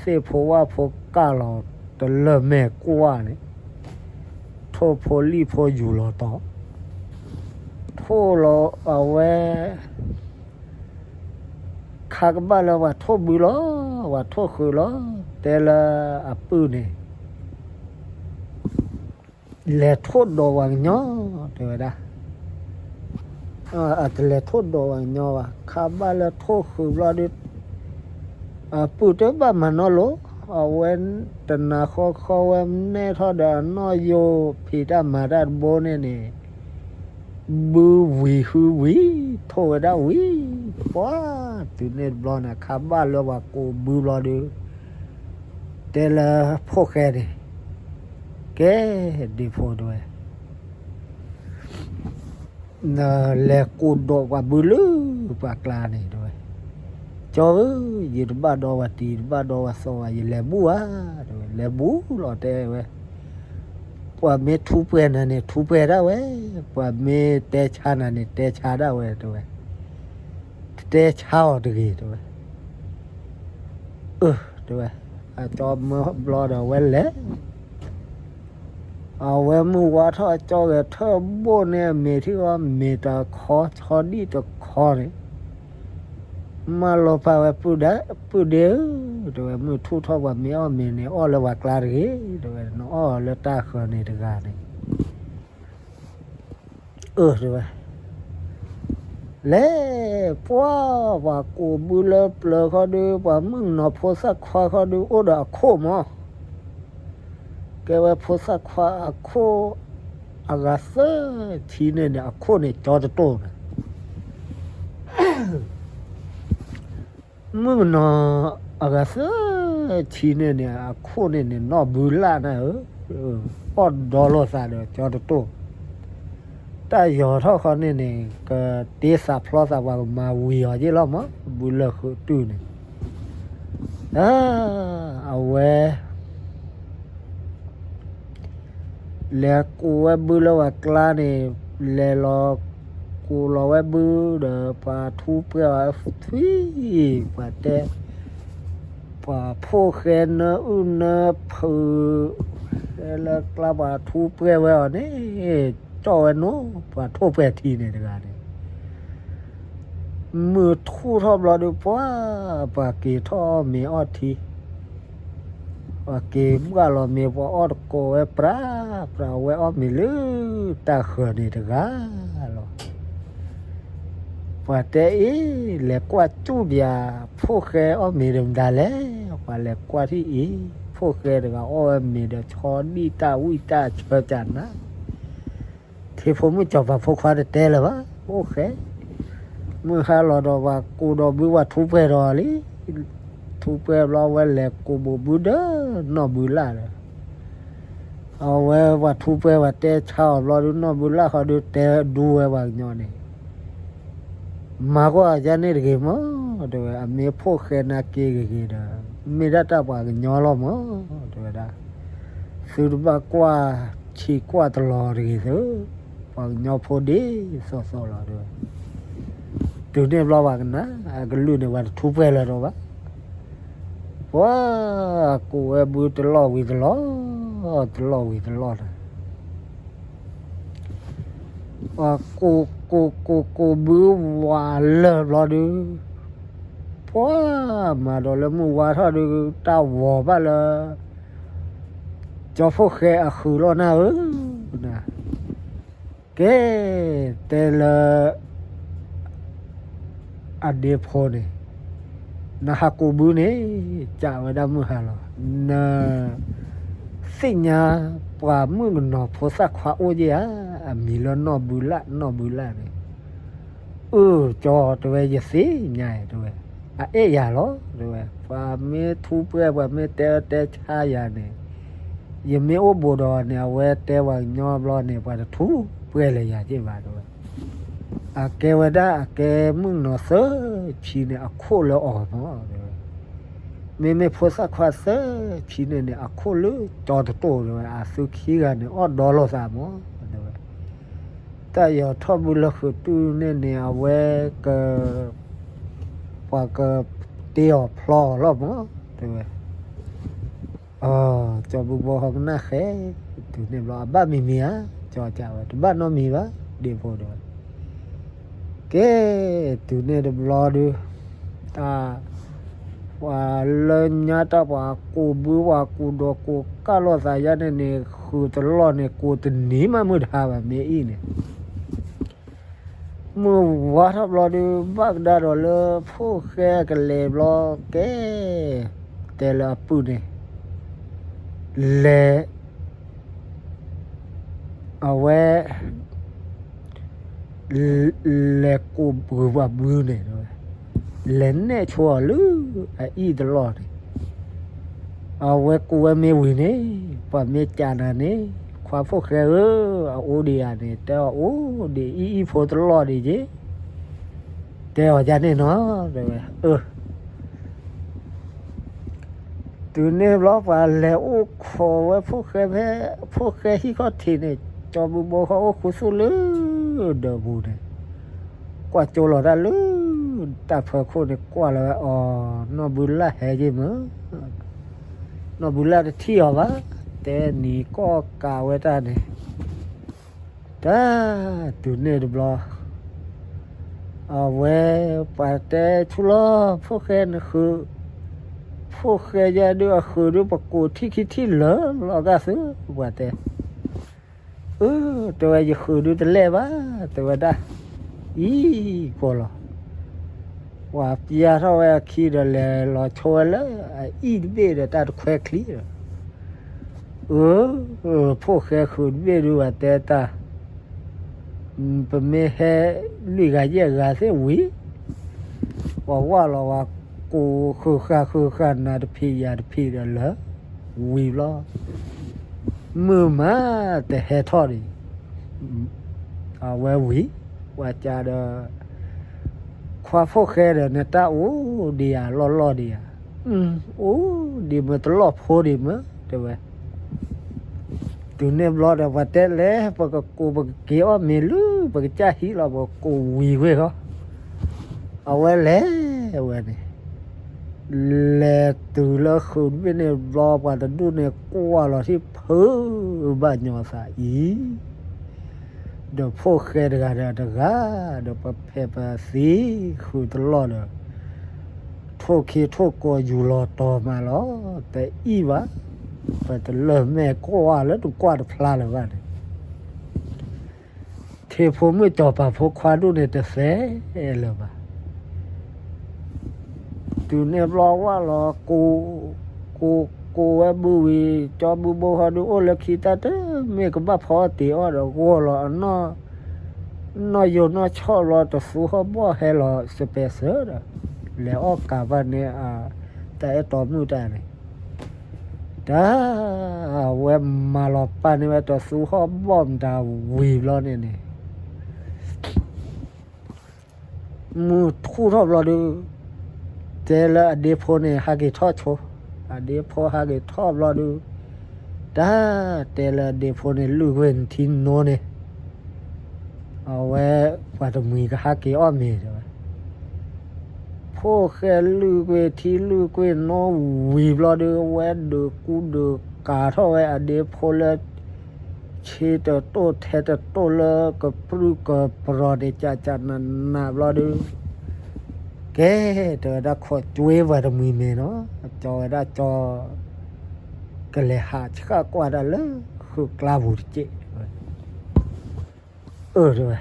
သ့ၣ်ဖိဝၣ်ဖိကၢ်လီၤတလၢာ်မဲာ်ကွၢ်န့ၣ် ထိၣ်ဖိလံၣ်ဖိယူၤလီၤတီၤ ထိၣ်လီၤအဝဲ ခါကဘၣ်လၢပှၤထိၣ်ဘုလီၤ ပှၤထိၣ်ဃုာ်လီၤ တဲလၢအပုၢ်န့ၣ် လဲၤထိၣ်ဒိးပှၤကညီ တဲဝဲဒၣ် အတလဲၤထိၣ်ဒိးပှၤကညီဘၣ် ခါဘၣ်လၢထိၣ်ဃုာ်ဘျီဒီး အပုၢ်တဘၣ်မၤနီတလိၤ အဝဲတနၤဃီဃီဝဲနဲၣ်ထီၣ်ဒီးအနီၢ်ယိာ်ဖံးတၢ်မၤတၢ်တဘိန့ၣ်န့ၣ် ဘုဝံၤဟုဝံၤ, ထိၣ်ဝဲဒၣ်ဝံၤ, ပှၤ, တုၤန့ၣ်တဘျီန့ၣ် ခါဘၣ်လၢပှၤကိးဘုဘျီဒုး, တဲလၢဖိၣ်ဃဲန့ၣ်, ကဲ, ဒ့ဖိတဲဝဲ နလဲၤကိးဒီးပှၤဘုလၢပှၤကျါန့ၣ်တဲဝဲ, ကၠီဧၢ, ယတဘၣ်ဒီပှၤတံၤ တဘၣ်ဒီပှၤသီဘၣ်, ယလဲၤဘူၣ်ဧါ, တဲဝဲ, လဲၤဘူၣ်လီၤတဲဝဲ, ပှၤမ့ၢ်ထူးပှဲၤနၤန့ၣ် ထူးပှဲၤဒၣ်ဝဲ, ပှၤမ့ၢ်တဲဆါနၤန့ၣ် တဲဆါဒၣ်ဝဲတဲဝဲ, တတဲဆါအီၤတဂ့ၤတဲဝဲ, အၢ တဲဝဲ, အကၠီမၢဘျီဒီးအဝဲလဲၤ အဝဲမုၢ်ဝါထီၣ်အကၠီဂဲၤထၢၣ်ဘိၣ်န့ၣ် အမ့ၤထံၣ်အီၤ မ့ၤတခီဆီဒံၣ်တခီန့ၣ်, မၢလီၤပာ်ဝဲ ပုၢ်ဒ့ဧၢ, တဲဝဲ, မုၢ်ထူၣ်ထီၣ်ပှၤမ့ၢ်အီၣ်မ့ၤန့ၣ် အီၣ်လၢပှၤကျါတဂ့ၤ, တဲဝဲ, နအီၣ်လၢတၢ်ဃၢၤန့ၣ်တဂၤန့ၣ် အၢ တဲဝဲ, လဲၤ, ပှၤ, ပှၤကိးဘုလၢပျၢၤခီဒုး ပှၤမုၣ်ကနီၤဖိသၣ်ခွါခီဒုး အိၣ်ဒီးအခိၣ်မး, ကဲဝဲဖိသၣ်ခွါအခိၣ်, အဂၤသၢဆံန့ၣ်န့ၣ် အခိၣ်န့ၣ်ကၠီတတိၢ်န့ၣ် မုၣ်ကနီၤအဂၤသၢဆံန့ၣ်န့ၣ် အခိၣ်န့ၣ်န့ၣ် နီၢ်ဘုလၣ်နၤဧၢ, အီၣ်ဒီလိာ်သးဒီးကၠီတတိၢ်, တၢ်ယီၤထီၣ်ဃီန့ၣ်န့ၣ် ကတ့သးဖျီသး ပှၤကမၤဝံၤအီၤက့လီၤမး, ဘုလၢဃုတုၢ်န့ၣ်, အဝဲ လဲၤကိးဝဲဘုလၢပှၤကျါန့ၣ်, လဲၤလီၤကိးလီၤဝဲဘုဒီး ပှၤထူးပှဲၤအီၤထွံ, ပှၤတဲ, ပှၤဖိၣ်ဃဲနၢအုၣ်နၢဖုး, ဃဲလၢကျါပှၤထူးပှဲၤဝဲအီၤန့ၣ်, ကၠီဝဲနီၤ ပှၤထိၣ်ပှဲၤထံန့ၣ်တဂၤန့ၣ် မုၢ်ထူၣ်ထီၣ်ဘျီဒုး ပှၤ, ပှၤက့ၤထီၣ်အီၣ်မ့ၤအီထံ, ပှၤက့ၤဘှၣ်လီၤမ့ၤ ပှၤအီၣ်တကိးဝဲပြးပြး ဝဲအီၣ်မ့ၤလၢတၢ်ဃၢၤန့ၣ်တဂၤလီၤ. ပှၤတဲအ့ၣ် လဲၤကွၢ်စူၣ်ပၠး ဖိၣ်ဃဲအီၣ်မ့ၤဒီးမတၤလဲၣ်, ပှၤလဲၤကွၢ်ထံၣ်အ့ၣ် ဖိၣ်ဃဲတဂၤအီၣ်ဝဲမ့ၤဒီးဆီဒံၣ်တၢ်ဝံၣ်တၢ်ဆၢကနၤ ထံဖိမုၣ်စီၤပၤဖိခွါတတဲလၢၤဘၣ်, အိၣ်ဃဲ, မုၢ်ဟါလီၤဒီးပှၤကိးဒီးဘု ပှၤထူးပှဲၤဒီးလံ, ထူးပှဲၤဘျီဝဲလဲၤကိးဘိးဘုဒီး နီၢ်ဘုလၣ်ဒီး, အဝဲပှၤထူးပှဲၤပှၤတဲဆါအီၤဘျီဒုး နီၢ်ဘုလၣ်ဃီဒုးတဲဒူဝဲပှၤကညီန့ၣ် မၤကွၢ်ယၤန့ၣ်တဂ့ၤမး, တဲဝဲ အမ့ၢ်ဖိၣ်ဃဲနာ်က့ဂ့ၤဂ့ၤဒီး မ့ၢ်ဒၣ်တၢ်ပှၤကညီလီၤမး, တဲဝဲဒၣ်, သုတဘၣ်ကွၢ်ဆံးကွၢ်တလီၤတဂ့ၤသု, ပှၤကညီဖိဒ်သိးသိးလီၤ တဲဝဲ, တုၤန့ၣ်ဘျီပှၤကနၣ် အကလုၢ်န့ၣ် ပှၤတထူးပှဲၤလၢၤဒီးဘၣ်, ပှၤကိးဝဲဘုတလီၢ်ဝံၤတလီၢ်, တလီၢ်ဝံၤတလီၢ်န့ၣ် ပှၤကိးကိးကိးကိးဘုဝးလၢာ်ဘျီဒုး, ပှၤမၤဒီးလၢမုၢ်ဝါထီၣ်ဒုး တၢ်ဝီၤဘၣ်လၢ ကၠီဖိၣ်ဃဲအဃုာ်လီၤနၤဧၢ, ကဲ, တဲလၢ အဒ့ဖိန့ၣ်, နဟးကိးဘုန့ၣ် ကးဝဲဒၣ်မုၢ်ဟါလီၤ, နသ့ၣ်ညါပှၤမုၣ်ကနီၤဖိသၣ်ခွါအိၣ်ယဲၢ်ဧါ, အမံၤလၢနီၢ်ဘုလၣ် နီၢ်ဘုလၣ်န့ၣ်, အၢ ကၠီ တဲဝဲ ယသ့ၣ်ညါအံၤ တဲဝဲ, အအဲၣ်ယၤလီၤ တဲဝဲ, ပှၤမ့ၢ်ထူးပှဲၤ ပှၤမ့ၢ်တဲအၢတဲဆါယၤန့ၣ် ယမ့ၢ်အိၣ်ဘူးဒီးန့ၣ် အဝဲတဲပှၤကညီဘျီန့ၣ် ပှၤတထူးပှဲၤလၢၤယၤက့ဘၣ် တဲဝဲ, အကဲဝဲဒၣ်အကဲမုၣ်ကနီၤသၢဆံန့ၣ် အခိၣ်လၢအီၤမး တဲဝဲ, မ့မ့ၢ်ဖိသၣ်ခွါသၢဆံန့ၣ်န့ၣ် အခိၣ်လၢကၠီတတိၢ် တဲဝဲ, အသုခံဂၤန့ၣ် အီၣ်ဒီလိာ်သးမး တဲဝဲ, တၢ်ယီၤထီၣ်ဘုလၢဃုာ်တုန့ၣ်န့ၣ် အဝဲက ပှၤကတ့အီၤဖျီအီၤလီၤမး တဲဝဲ, ကၠီဘုဘီဟီကနၣ်ဃဲ, တုၤန့ၣ်ဘျီ အဘၣ်မံၤမံၤဧါ, ကၠီကးဝဲ တဘၣ်နီတမံၤဘၣ် ဒ့ဖိတဲဝဲ, ကဲ, တုၤန့ၣ်တဘျီဒုး တၢ် ပှၤလၢညါတၢ်ပှၤကူးဘု ပှၤကူးဒီးကူးကၢ်လိာ်သးယါန့ၣ်န့ၣ် ဃုာ်တလီၢ်န့ၣ် ကူးတနံၤမးမုၢ်တဟါဘၣ် မ့ၢ်အံၤန့ၣ် မုၢ်ဝါထီၣ်ဘျီဒုး ဘၣ်ကဒါဒီးလၢဖိၣ်ဃဲကလဲၤဘျီ ကဲ, တဲလၢအပုၢ်န့ၣ် လဲၤ အဝဲ လဲၤကိးဂုၤပှၤဘုန့ၣ်တဲဝဲ, လဲၤနဲၣ်ဆိအီၤလၢအအံၣ်တလီၢ်န့ၣ်, အဝဲကိးဝဲမ့ၢ်ဝံၤန့ၣ်, ပှၤမ့ၢ်ကးနၤန့ၣ်, ခွါဖိၣ်ဃဲဧၢ, အအိၣ်ဒံးဧါန့ၣ်, တဲအီၤအိၣ်ဒံးအံၣ်အံၣ်ဖိတလီၢ်ဒံးက့ၤ, တဲအီၤဒ်န့ၣ်နီၤ, တဲဝဲ, အၢ တုၤန့ၣ်ဘျီပှၤလဲၤအိၣ်ခိးဝဲဖိၣ်ဃဲဖဲ, ဖိၣ်ဃဲဟံၣ်ခီၣ်ထံးန့ၣ်, ကၠီဘုဘိဃီအိၣ်ခူသူၣ်လၢဒီးပူၤန့ၣ်, ကွၢ်ကၠိလီၤတၢ်လၢတၢ်ဖၢခိၣ်န့ၣ် ကွၢ်လီၤဝဲအီၤ, နီၢ်ဘုလၢ်ဟဲက့ၤမၢ်, နီၢ်ဘုလၢ်တထံၣ်အီၤဘၣ်, တဲနံၤကီၢ်ကးဝဲတၢ်န့ၣ် တၢ်, တုၤန့ၣ်တဘျီ, အဝဲပှၤတဲဆူလီၤ, ဖိၣ်ဃဲနဃု, ဖိၣ်ဃဲယဲဒုးအဃုဒုး ပကိးထံၣ်ခံထံၣ်လၢာ်လီၤဂာ်သု, ပှၤတဲ, အၢ, တဲဝဲယဃုဒုးတလဲၢ်ဘၣ်, တဲဝဲဒၣ်, အံၤ, ကီလီၤ, ပှၤပျၢ်ထီၣ်ဝဲအခံဒီးလဲၤလီၤဆိဝဲလၢအအံၣ်တဘ့ၣ်ဒီးတၢ်တခွဲချံဒီး အၢ, ဖိၣ်ဃဲဃုာ်တဘ့ၣ်ဒုး ပှၤတဲတၢ်, ပမ့ၢ်ဟဲလွံၢ်ဂၤယဲၢ်ဂၤသ့ၣ်ဝံၤ, ပှၤဝၢ်လီၤပှၤကိးဃုာ်ဃာ်ဃုာ်ဃာ်နၤတဖံးယၤတဖံးဒီးလၢာ်, ဝံၤဘျီ, မုၢ်မးတဟဲထီၣ်ဒံး, အဝဲဝံၤ, ပှၤကးဒီး ခွါဖိၣ်ဃဲဒီး နတၢ်အိၣ်ဒံးဧါ လီၢ်လီၢ်ဒံးဧါ, အိၣ်ဒံးမၢ် တလီၢ်ဖိဒံးမၢ် တဲဝဲ, တုၤန့ၣ်ဘျီဒီး ပှၤတဲလဲၤ ပကကိး ပကက့ၤအီၣ်မ့ၤလၢ ပကစၢ်ဟံၣ်လီၤ ပကကိးဝံၤဝဲဃီ, အဝဲလဲၤဝဲန့ၣ် လဲၤတုၤလၢဃုာ်တဘ့ၣ်န့ၣ်ဘျီ ပှၤတဒူၣ်န့ၣ် ကွၢ်လီၤထံၣ်ဖုးဘၣ်ညီသးအံၤ, ဒီးဖိၣ်ဃဲတဂၤဒီးတဂၤ, ဒီးပဖဲပသံဃုာ်တလီၢ်ဒီး, ထိၣ်ခ့ထိၣ်ကိးယူၤလီၤတီၤမးလီၤ, တအံၣ်ဘၣ်, ပတလၢၢ်မဲာ်ကွၢ်လၢတကွၢ်တဖျါလၢၤဘၣ်န့ၣ် ထံဖိမုၣ်စီၤပၤဖိခွါဒူၣ်န့ၣ်တသဲလၢၤဘၣ်. တုၤန့ၣ်ဘျီဝဲလီၤ, ကိး, ကိး, ကိးဝဲဘုဝံၤ, ကၠီဘုဘိဟီဒုးအိၣ်လၢခံတၢ်တမ့ၢ်ကဘၣ်ဖီအီၣ်တ့ၤအီၣ်ဒီး ဂီၢ်လီၤအနီၢ်, နီၢ်ယိာ်နီၢ်ဆီၣ်ဘျီ တသူဟီၣ်ဘီၣ်ဟဲလီၤစပဲးစၢၤဒီး, လဲၤအီၣ်ကးဘၣ်န့ၣ်, တၢ်အဲၣ်တီမုၣ်တၢ်န့ၣ် တၢ်, အဝဲမၤလီၤပာ်န့ၢ်ဝဲတသူဟီၣ်ဘီၣ်မတၤဝံၤဘျီန့ၣ်န့ၣ်, မုၢ်ထူၣ်ထီၣ်ဘျီဒုး, တဲလၢအဒ့ဖိန့ၣ် ဟးက့ၤထီၣ်ဆိ, အဒ့ဖိဟးက့ၤထီၣ်ဘျီဒုး, တၢ်, တဲလၢအဒ့ဖိန့ၣ် လုၢ်ကွ့ၢ်နထံနိန့ၣ် အဝဲပှၤတမှံၤကဟးက့ၤအီၣ်မ့ၤတဲဝဲ, ဖိၣ်ဃဲလုၢ်ကွ့ၢ်ထံလုၢ်ကွ့ၢ်နိဝံၤဘျီဒုး အဝဲဒုးကူဒုးကၤထီၣ်ဝဲအဒ့ဖိလၢ ဆ့တတိၢ်ထဲတတိၢ်လၢကပြုၢ်ကပြီၤန့ၣ် ကးကးနးနးဘျီဒုး, ကဲ, တဲဝဲဒၣ်ခိးကွ့ၢ်ပှၤတမှံၤမ့ၤနီၤ, ကၠီဝဲဒၣ်ကၠီ, ကလဲၤဟးဆှၣ်ကွၢ်တၢ်လၢဃုာ်ကျါပူၤတက့ၢ်, အၢ တဲဝဲ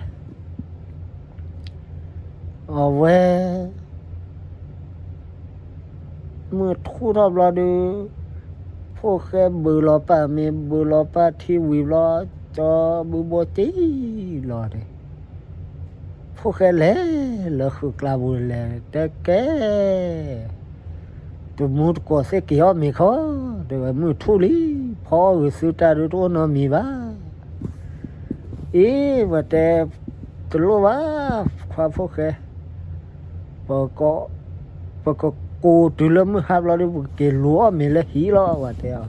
အဝဲ မုၢ်ထူၣ်ထီၣ်ဘျီဒုး, ဖိၣ်ဃဲဘုးလီၤပာ်မ့ၤ ဘုးလီၤပာ်ထံဝံၤဘျီ, ကၠီဘုဘိက့ၤလီၤန့ၣ်, ဖိၣ်ဃဲလဲၤလၢဃုာ်ကျါပူၤလဲၤတဲကဲ တမူတကိးသ့ၣ်က့ၤအီၣ်မ့ၤခီ, တဲဝဲမုၢ်ထူၣ်လံ, ဖီအီၣ်ဂ့ၤသုတၢ်ဒုးတအိၣ်နီတမံၤဘၣ်. အ့ ပှၤတဲ, တလိၣ်ဘၣ်, ခွါဖိၣ်ဃဲ, ပကကိးတုၤလၢမုၢ်ဟါဘျီဒုး ပကက့ၤလူၤအီၣ်မ့ၤလၢဟံၣ်လီၤ ပှၤတဲအီၤ,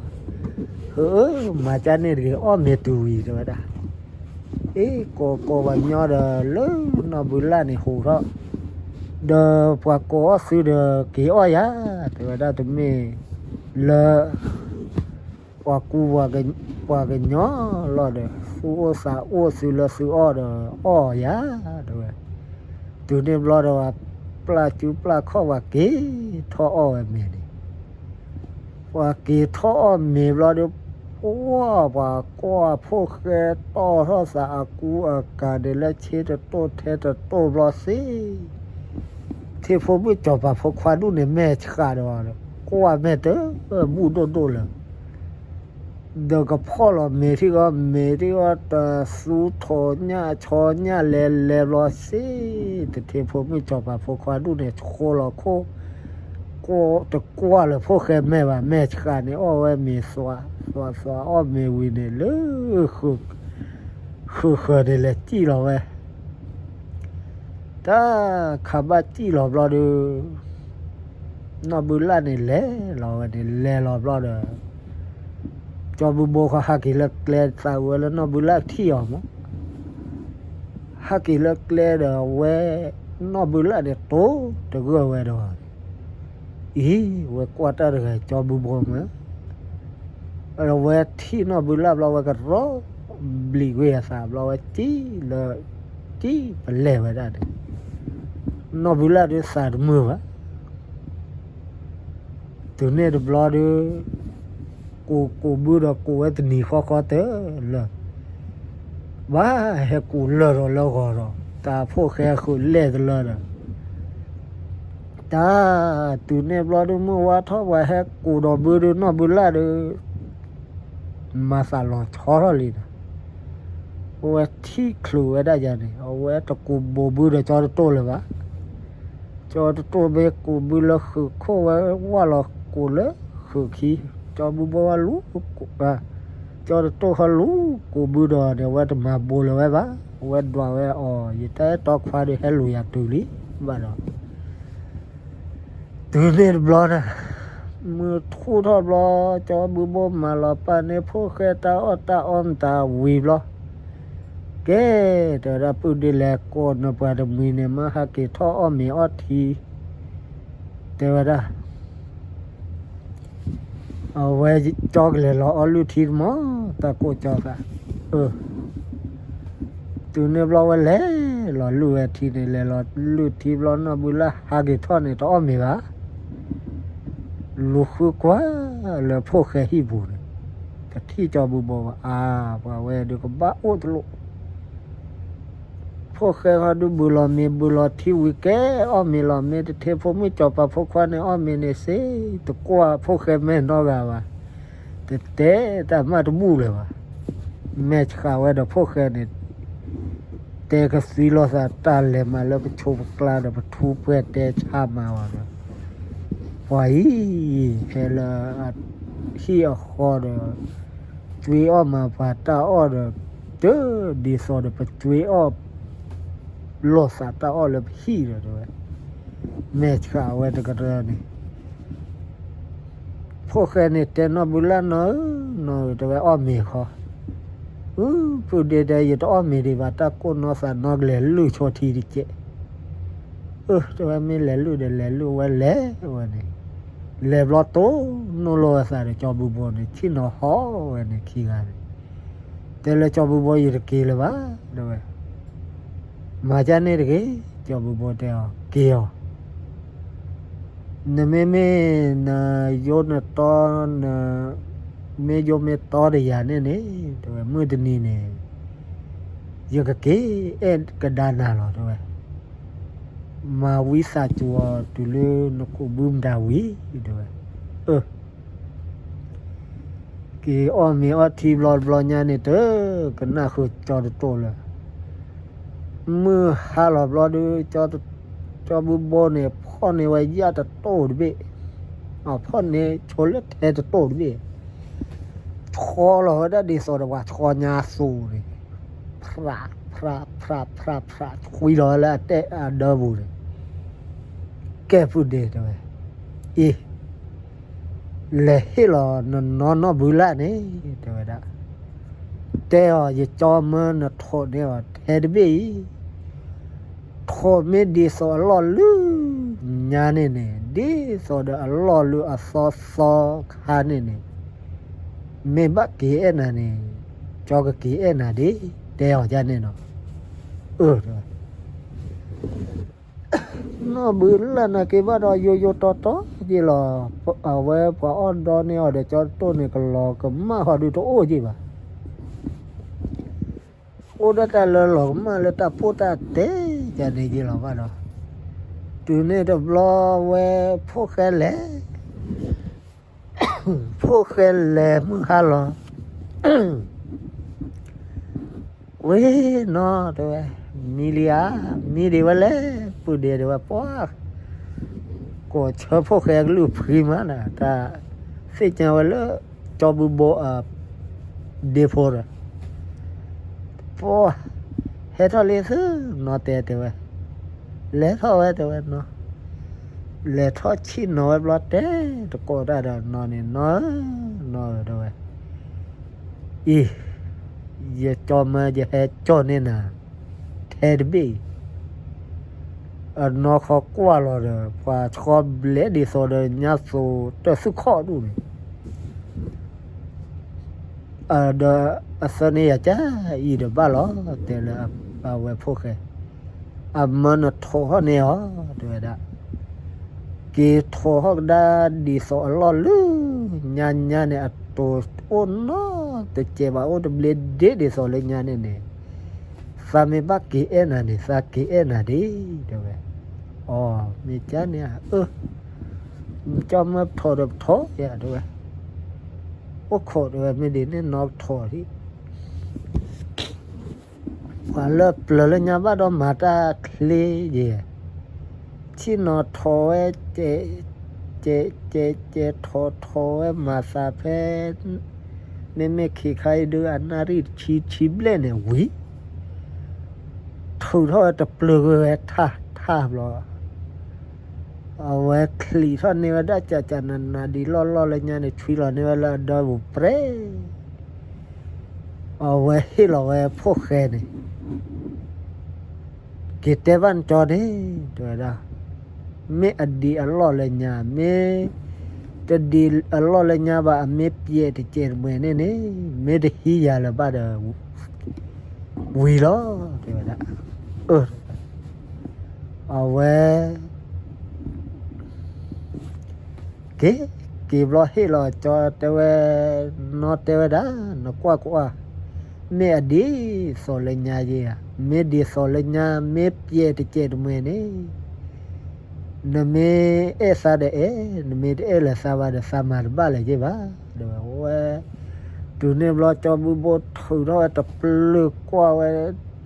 ဟၢ, မၤကၢ်န့ၣ်တဂ့ၤ အီၣ်မ့ၤတုၤဝံၤ တဲဝဲဒၣ်. အ့ ကိးကိးပှၤညီဒီး လၢနီၢ်ဘုလၢ်န့ၣ်ဟူးထီၣ်, ဒီးပှၤကိးအီၣ်သုဒီး က့ၤအီၣ်ယၤ, တဲဝဲဒၣ်တမ့ၢ်လၢ ပှၤကူပှၤကညီလီၤဒီး သူၣ်အိၣ်သးအိၣ်သုလၢသုအီၣ်ဒီးအီၣ်ယၤ, တဲဝဲ. တုၤန့ၣ်ဘျီဒီး ပှၤပျၢ်ကူပျၢ်ခီၣ် ပှၤက့ၤထီၣ်အီၣ်ဝဲမ့ၤန့ၣ်, ပှၤက့ၤထီၣ်အီၣ်မ့ၤဘျီဒီး ပှၤကွၢ်ဖိၣ်ဃဲတီၢ်ထီၣ်သးအကူအကၤန့ၣ် လၢဆ့တတိၢ်ထဲတတိၢ်ဘျီသ့ ထံဖိမုၣ်စီၤပၤဖိခွါဒူၣ်န့ၣ် မဲာ်ဆှးဒီး ကွၢ်မဲာ်တဘူၣ်ဒိၣ်ဒိၣ်လၢာ်, ဒီးကဖီၣ်လီၤမ့ၤထံဂီၢ် မ့ၤထံဂီၢ် တသူထိးညၣ်ဆီညၣ်လဲၤလဲၤဘျီစ့, တထံဖိမုၣ်စီၤပၤဖိခွါဒူၣ်န့ၣ် ဆိလီၤခိၣ်, ကိးတကွၢ်လၢဖိၣ်ဃဲမဲာ်ဘၣ်, မဲာ်ဆှးန့ၣ်အီၣ်ဝဲမ့ၤသွါ, သွါသွါအီၣ်မ့ၤဝံၤန့ၣ်လၢ ဃုာ်ဃၢၤန့ၣ်လဲၤစံၣ်လီၤဝဲ တၢ်ခးဘၣ်စံၣ်လီၤဘျီဒီး နီၢ်ဘုလၣ်န့ၣ်လဲၤလီၤဝဲန့ၣ် လဲၤလီၤဘျီဒီး ကၠီဘုဘိဃီဟးက့ၤလၢကျဲသးဝဲလၢနီၢ်ဘုလၣ်ထံၣ်အီၤမး, ဟးက့ၤလၢကျဲဒီးအဝဲ နီၢ်ဘုလၣ်န့ၣ်တိၢ်တဂၢၢ်ဝဲဒီး အံၤ ဝဲကွၢ်တၢ်တဂၤကၠီဘုဘိမး အဝဲထံၣ်နီၢ်ဘုလၣ်ဘျီဝဲကရီ ဘျံးကွံာ်အသးဘျီဝဲစံၣ်လၢ စံၣ်ပလဲၢ်ဝဲဒၣ်န့ၣ် နီၢ်ဘုလၣ်ဒုးသးတမုာ်ဘၣ် တုၤန့ၣ်တဘျီဒီး ကိးကိးဘုဒီးကိးဝဲတနံၤဃီဃီတလၢာ် ဘၣ်ဟဲကိးလၢာ်ဒီးလၢဂီၤဒီး တၢ်ဖိၣ်ဃဲဃုာ်လဲၢ်တလၢာ်ဒီး တၢ် တုၤန့ၣ်ဘျီဒုး မုၢ်ဝါထီၣ်ပှၤဟဲကိးဒီးဘုဒုး နီၢ်ဘုလၣ်ဒုး မၤသးလီၤဆီထီၣ်လံဒီး အဝဲထံၣ်ချုးဝဲဒၣ်ယၤန့ၣ် အဝဲတကိးဘိးဘုဒီးကၠီတတိၢ်လၢၤဘၣ် ကၠီတတိၢ်မ့ၢ်ကိးဘုလၢဃုာ်ခိၣ်ဝဲ ဝၢ်လီၤကိးလၢဃုာ်ခံ ကၠီဘုဘိဝဲလူၤ ကၠီတတိၢ်ဟဲလူၤကိးဘုဒီးန့ၣ် အဝဲတမၤဘိးလၢၤဝဲဘၣ် အဝဲဒွးဝဲအီၤ ယတၢ်အဲၣ်တီခွါဒီးဟဲလူၤယၤတုၤလံ ဘၣ်ဒီး တုၤန့ၣ်တဘျီန့ၣ် မုၢ်ထူၣ်ထီၣ်ဘျီ ကၠီဘုဘိမၤလီၤပာ်န့ၢ်ဖိၣ်ဃဲတၢ်အီၣ်တၢ်အီမတၤဝံၤဘျီ ကဲ တဲဝဲဒၣ် ပုၢ်ဒ့လဲၤကိးနပှၤတမှံၤန့ၣ် မ့ၢ်ဟးက့ၤထီၣ်အီၣ်မ့ၤအီထံ တဲဝဲဒၣ် အဝဲကၠီကလဲၤလီၤအီလုၢ်ထံတမီၢ် တၢ်ကိးကၠီဃာ် အၢ တုၤန့ၣ်ဘျီဝဲလဲၤလီၤလုၢ်ဝဲထံန့ၣ် လဲၤလီၤလုၢ်ထံဘျီ နီၢ်ဘုလၣ်ဟးက့ၤထီၣ်န့ၣ် တအီၣ်မ့ၤဘၣ် လူၤဃုကွၢ်လၢဖိၣ်ဃဲဟံၣ်ပူၤန့ၣ် တထံၣ်ကၠီဘုဘိဘၣ် အါ ပှၤဝဲဒုးကဘၣ်အိၣ်တလိၣ် ဖိၣ်ဃဲဃီဒုးဘုလီၤမ့ၤဘုလီၤထံဝံၤကဲ အီၣ်မ့ၤလီၤမ့ၢ်တထံဖိမုၣ်စီၤပၤဖိခွါန့ၣ် အီၣ်မ့ၤန့ၣ်စ့ တကွၢ်ဖိၣ်ဃဲမဲာ်နီတဂၤဘၣ် တတဲတၢ်မးတဘူၣ်လၢၤဘၣ် မဲာ်ဆှးဝဲဒီးဖိၣ်ဃဲန့ၣ် တဲကသံလိာ်သးတၢ်လဲၤမးလၢပဆိပကျါဒီး ပထူပှဲၤတဲဆါမးဝဲဒီး ပှၤအံၤ ဟဲလၢအဟံၣ်အဃီဒီး သွ့အီၣ်မၤပှၤတၢ်အီၣ်ဒီး တဒ်သိးဒီး ပသွ့အီၣ်လိာ်သးတၢ်အီၣ်လၢပဟံၣ်ဒီးတဲဝဲ မဲာ်ဆှးဝဲတကတၢၢ်န့ၣ် ဖိၣ်ဃဲန့ၣ်တဲနီၢ်ဘုလၢ်နီၢ်ဧၢ နီၢ်ဧၢ တဲဝဲအီၣ်မ့ၤဃီ အု ပုၢ်ဒ့တဲ ယတအီၣ်မ့ၤဒံးဘၣ် တၢ်ကိၢ်နီၢ်သးနီၢ်ကလဲၤလုၢ်ဆိထံတကဲး အၢ တဲဝဲမ့ၢ်လဲၤလုၢ်ဒီး လဲၤလုၢ်ဝဲလဲၤဝဲန့ၣ် လဲၤဘျီတိၢ်နီၢ်လိာ်ဝဲသးဒီး ကၠီဘုဘိန့ၣ် ဆ့ၣ်နီၤဟီၣ်ဝဲန့ၣ်ခံဂၤန့ၣ် တဲလၢကၠီဘုဘိ ယတက့ၤလၢၤဘၣ် တဲဝဲ မၤဒ်န့ၣ်တဂ့ၤ ကၠီဘုဘိတဲအီၤ က့ၤအီၤ နမ့မ့ၢ်နယိနတီ နမ့ၢ်ယိမ့ၢ်တီဒီးယၤန့ၣ်န့ၣ် တဲဝဲ မုၢ်တနံၤန့ၣ် ယကက့ၤအဲၣ်ကဒါနၤလီၤ တဲဝဲ မၤဝံသးစူၤအီၤတုၤလၢနကိးဘုမတၤဝံၤ တဲဝဲ အၢ က့ၤအီၣ်မ့ၤအီထံဘျီတဘျီညါန့ၣ် တကနၣ်ဃုာ်ကၠီတတိၢ်လၢၤ မုၢ်ဟါလီၤဘျီဒုး ကၠီဘုဘိန့ၣ် ဖီၣ်န့ၢ်ဝဲယၣ်တတိၢ်တဘ့ၣ် ဖီၣ်န့ၢ်ဆိလၢထဲတတိၢ်တဘ့ၣ် ဆီလီၤဝဲဒၣ်ဒ်သိးဒီးပှၤဆီညါအသိးန့ၣ် ဖြးဖြးဖြးဖြးဖြး ဆွံလီၤဝဲလၢအတဲာ်အဒၢပူၤန့ၣ် ကဲ ပုၢ်ဒ့ တဲဝဲ အံၤ လဲၤဟ့ၣ်လီၤနနီၢ်နီၢ်ဘုလၢ်န့ၣ် တဲဝဲဒၣ် တဲအီၤ ယကၠီမၢနထိးန့ၢ်အီၤထဲတဘ့ၣ်အံၤ ထိးမ့ၢ်ဒ်သိးအလီၢ်လုၢ်ညါန့ၣ်န့ၣ် ဒ်သိးဒီးအလီၢ်လုၢ်အသီသီခါန့ၣ်န့ၣ် မ့ၢ်ဘၣ်က့ၤအဲၣ်နၤန့ၣ် ကၠီကက့ၤအဲၣ်နၤဒၣ် တဲအီၤဒ်န့ၣ်နီၤ အၢ တဲဝဲ နီၢ်ဘုလၢ်န့ၣ်က့ၤဘၣ်ဒီး ယိယိတီတီက့ၤလီၤ. အဝဲပှၤအီၣ်ဒီန့ၢ်အီၤဒီး ကၠီတတိၢ်န့ၣ် ကလီၤကမၣ်ဃီဒုးတအိၣ်က့ၤဘၣ်. အိၣ်ဒၣ်တၢ်လၢလီၤကမၣ်လၢတၢ်ပိၢ်တၢ်တဲကန့ၣ်က့ၤလီၤဘၣ်ဒီး တုၤန့ၣ်တဘျီဝဲ ဖိၣ်ဃဲလဲၤ ဖိၣ်ဃဲလဲၤမုၢ်ဟါလီၤ ဝ့ၢ်နီၤတဲဝဲ, မံလံဧါ, မံဒံးဝဲလဲၣ်, ပုၢ်ဒ့တဲဝဲပှၤ, ကိးဆၢဖိၣ်ဃဲကလုၢ်ဖှံမးနၤ, တၢ်သ့ၣ်ညါဝဲလၢ ကၠီဘုဘိ ဒ့ဖိဒီး ပှၤ, ဟဲထီၣ်လံသု, နီၤတဲတဲဝဲ, လဲၤထီၣ်ဝဲတဲဝဲနီၤ, လဲၤထီၣ်ဆံၣ်နီၤဝဲဘျီတဲ, တကိးတၢ်ဒီးနီၤန့ၣ်, နီၤ, နီၤတဲဝဲ, အံၤ, ယကၠီမၢယဟဲကၠီၣ်န့ၢ်နၤ ထဲတဘ့ၣ်အံၤ, အနီၢ်ခီကွၢ်လီၤဒီး ပှၤဆှီဘျဲးဒ်သိးဒီးညါသိးတၢ်သူၣ်ခီၣ်ဒူၣ်န့ၣ်, ဒီးအသၢန့ၢ်ယၤကၢ်အံၤဒီးဘၣ်လီၤ, တဲလၢအဝဲဖိၣ်ဃဲ, အမၢနထိးထီၣ်န့ၢ်အီၤ, တဲဝဲဒၣ် က့ၤထိးထီၣ်ကဒါဒ်သိးအလီၢ်လၢညါညါန့ၣ် အတိၤအိၣ်နီတစဲးဘၣ် အိၣ်တဘျ့ဒ့ဒ်သိးလၢညါန့ၣ်န့ၣ်, သးမ့ၢ်ဘၣ်က့ၤအဲၣ်နၤန့ၣ် သးက့ၤအဲၣ်နၤဒံး တဲဝဲ, အီၤ မ့ၢ်ကၢ်န့ၣ်ဧၢ, ကၠီမၢပထိးဒီးပထိးယၤတဲဝဲ, အိၣ်ခိးတဲဝဲ မ့ၢ်ဒ်န့ၣ်နီၤပထိးဒံး ပှၤလၢပျၢၤလၢညါဘၣ်ဒီးမၤတၢ်ချ့ယဲၢ်, ဆံၣ်နီၤထိးဝဲ, ကဲ, ကဲ, ကဲ, ကဲထိးထိးဝဲမၤသးဖဲ, မ့မ့ၢ်ခံခါအံၤဒုးအနၣ်ရံၣ်တဆံဆံဘျဲၣ်န့ၣ်ဝံၤ, ထုးထီၣ်ဝဲတပျၢၤဝဲထၣ်ထၣ်ဘျီ အဝဲချံးထီၣ်န့ၢ်ဝဲဒၣ်ကၠးကၠးနးနးဒ်လီၢ်လီၢ်လၢညါန့ၣ် ဆွံလီၤန့ၢ်ဝဲလၢအဒီပူၤပြဲၤ, အဝဲဟ့ၣ်လီၤဝဲဖိၣ်ဃဲန့ၣ်, က့ၤတဲဘၣ်နကၠီန့ၣ်, တဲဝဲဒၣ်, မ့ၢ်အဒံးအလီၢ်လၢညါ, မ့ၢ်တဒံးအလီၢ်လၢညါဘၣ် အမ့ၢ်ပျဲတစဲးတမှဲၤန့ၣ်န့ၣ်, မ့ၢ်တဟံးယၤလၢၤဘၣ်ဒီး ဝံၤလီၤ, တဲဝဲဒၣ်, အၢ, အဝဲ က့ၤ, က့ၤဘျီဟ့ၣ်လီၤကၠီတဲဝဲ, နီၢ်တဲဝဲဒၣ်, နကွၢ်ကွၢ်, မ့ၢ်အဒ်သိးလၢညါယဲဧါ, မ့ၢ်ဒ်သိးလၢညါ မ့ၢ်ပျဲတစဲးတမှဲၤန့ၣ်, နမ့ၢ်အဲၣ်သးဒီးအဲၣ်, နမ့ၢ်တအဲၣ်လၢၤသးဘၣ်ဒီး သးမၤတဘၣ်လၢၤယဲဘၣ်, တဲဝဲ, တုၤန့ၣ်ဘျီကၠီဘုဘိထုးထီၣ်ဝဲတပျၢၤကွၢ်ဝဲ,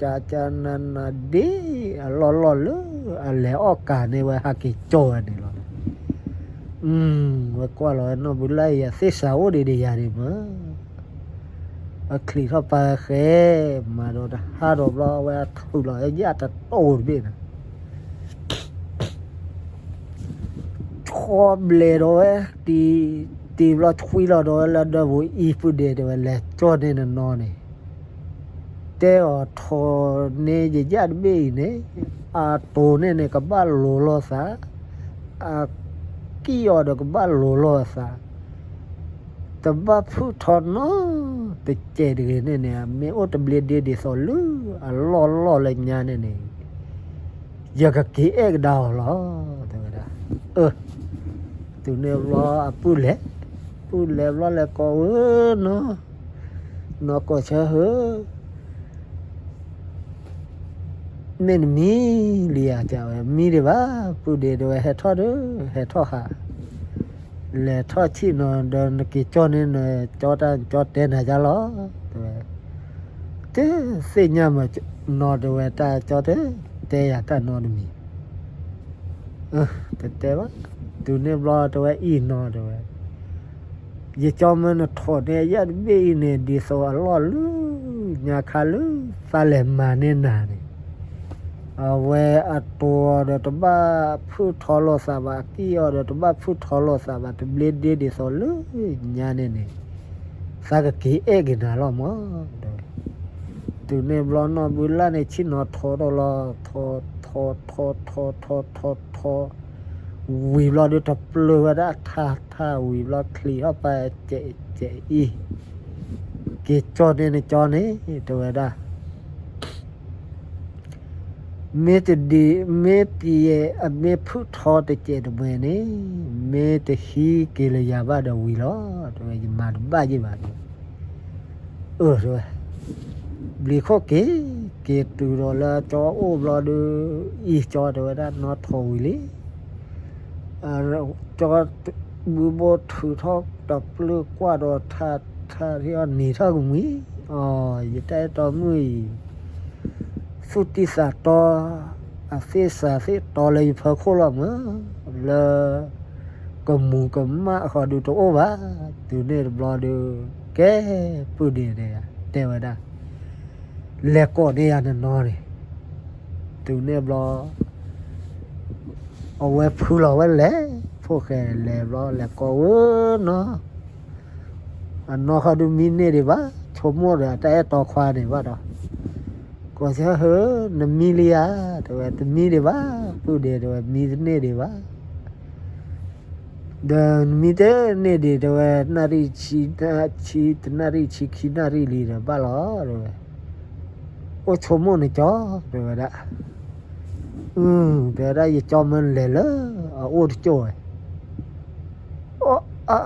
ကၠးကၠးနးနးဒ်အလီၢ်လီၢ်လၢအလဲၤအီၣ်ကၤန့ၢ်ဝဲဟးက့ၤကၠီဝဲန့ၣ်လီၤ. ဝဲကွၢ်လီၤဝဲနီၢ်ဘုလၢ်အံၤ အသ့ၣ်စးအိၣ်ဒံးဒီးယၤဒံးမၢ်, အချံးထီၣ်ပာ်ဃဲ, မၤဒီးတဟးဒီးဘျီ အဝဲထုးလီၤယၣ်တတိၢ်တဘ့ၣ်န့ၣ် ဆီဘျဲးဒီးဝဲ, တံၤဘျီဆွံလီၤဒီးဝဲလၢဒၢပူၤအံၤ ပုၢ်ဒ့တဲဝဲ လဲၤကၠီၣ်န့ၢ်နနီၢ်န့ၣ်, တဲအီၤထိးန့ၢ်ယယၣ်တဘ့ၣ်အံၤန့ၣ်, အတိၤန့ၣ်န့ၣ် ကဘၣ်လိၤလိာ်သး, အကံၣ်အီၤဒီးကဘၣ်လိၤလိာ်သး တဘၣ်ဖုၣ်ထီနီတစဲးတဂ့ၤန့ၣ်န့ၣ်, မ့ၢ်အိၣ်တဘျ့ဒ့ဒ်သိးလၢအလီၢ်လီၢ်လၢညါန့ၣ်န့ၣ်, ယကက့ၤအဲၣ်ကဒါအီၤလီၤ, တဲဝဲဒၣ်. အၢ, တုၤန့ၣ်ဘျီအပုၢ်လဲၤ, ပုၢ်လဲၤဘျီလဲၤကိးဝဲနီၤ, နီၢ်ကိးဆၢဧၢ မ့ၢ်နမံလံဧါ, ကဝဲမံဒံးဘၣ်, ပုၢ်ဒ့တဲဝဲ ဟဲထီၣ်ဒီး ဟဲထီၣ်ဟး, လဲၤထီၣ်ဆံၣ်နီၤဒီး နက့ၤကၠီၣ်န့ၢ်နကၠီတၢ် နကၠီတဲနၤယါလီၤ, တဲဝဲ. တသ့ၣ်ညါမးနီၤ, တဲဝဲ, တၢ်ကၠီတဲ, တဲယၤတၢ်နီတမံၤ တတဲဘၣ်. တုၤန့ၣ်ဘျီတဲဝဲအံၤနီၤ, တဲဝဲ, ယကၠီမၢနထိးန့ၢ်ယၣ်တဘ့ၣ်အံၤန့ၣ် ဒ်သိးအလီၢ်လၢညါခါလၢသးလဲၤမၤန့ၢ်နၤန့ၣ်, အဝဲအတိၤအီၤဒီးတဘၣ်ဖုၣ်ထီလိာ်သးဘၣ်, အကံၣ်အီၤဒီးတဘၣ်ဖုၣ်ထီလိာ်သးဘၣ်, တဘျ့ဒ့ဒ်သိးလၢညါန့ၣ်န့ၣ်, သးကက့ၤအဲၣ်က့ၤနၤလီၤမး, တဲဝဲ. တုၤန့ၣ်ဘျီနီၢ်ဘုလၢ်န့ၣ် ဆ့ၣ်နီၤထိးထီၣ်လီၤ, ထိး, ထိး, ထိး, ထိး, ထိး, ထိး, ဝံၤဘျီဒီးတပျၢၤဝဲဒၣ်ထးထး, ဝံၤဘျီချံးထီၣ်ပာ်ကဲးကဲးအံၤ, က့ၤကၠီၣ်န့ၢ်နကၠီန့ၣ်, တဲဝဲဒၣ်. မ့ၢ်တဒံး, မ့ၢ်ပယဲၢ်အမ့ၢ်ဖုၣ်ထီတစဲးတမှဲၤန့ၣ်, မ့ၢ်တဟံးက့ၤလၢယၤဘၣ်ဒီးဝံၤလီၤ, တဲဝဲ, ယမၤတဘၣ်ယဲဘၣ်, တဲဝဲ. အၢ တဲဝဲ, ဘျံးခိၣ်က့ၤ, က့ၤတုၤဒီးလၢကၠီအိၣ်ဘျီဒီး, အံၤကၠီတဲဝဲဒၣ်နီၢ်ထိးဝံၤလံ, ကၠီဘုဘိထုးထီၣ်တပျၢၤကွၢ်ဒီးထး ခါထံအီၤနံၤထီၣ်ကမှံ, အီ, ယတၢ်အဲၣ်တီမုၣ်အံၤ သူၣ်တံၢ်သးတီ, အသ့ၣ်စးသ့ၣ်တီလၢယဖီခိၣ်လီၤမး, လၢကမူၤကမၣ်ဃီဒုးတအိၣ်ဘၣ်. တုၤန့ၣ်တဘျီဒုး ကဲ ပုၢ်ဒ့ၣ်န့ၣ် တဲဝဲဒၣ်, လဲၤကိးန့ၢ်ယၤနနီၤန့ၣ်. တုၤန့ၣ်ဘျီ အဝဲဖုလီၤဝဲလဲၤ, ဖိၣ်ဃဲလဲၤဘျီ လဲၤကိးဝဲနီၤ, အနီၢ်ဃီဒုးမံန့ၢ်ဒံးဘၣ်, ဆိကမိၣ်ဒီးအတၢ်အဲၣ်တီခွါန့ၣ်ဘၣ်ဒီး, ကိးဆၢဟၢ နမံလံဧါ, တဲဝဲ တမံဒံးဘၣ်, ပုၢ်ဒ့ၣ် တဲဝဲ မံတန့ၢ်ဒံးဘၣ်. ဒီးနမံတန့ၢ်ဒံး တဲဝဲ နၣ်ရံၣ်ဆံ, ဆံ, တနၣ်ရံၣ်ဆံခံနၣ်ရံၣ်လံဒီးဘၣ်လီၤ တဲဝဲ, အိၣ်ဆိကမိၣ်နကၠီ, တဲဝဲဒၣ်, တဲဝဲဒၣ် ယကၠီမၢနလဲၤလၢအအိၣ်တကၠိၢ်ဝဲ, အီ,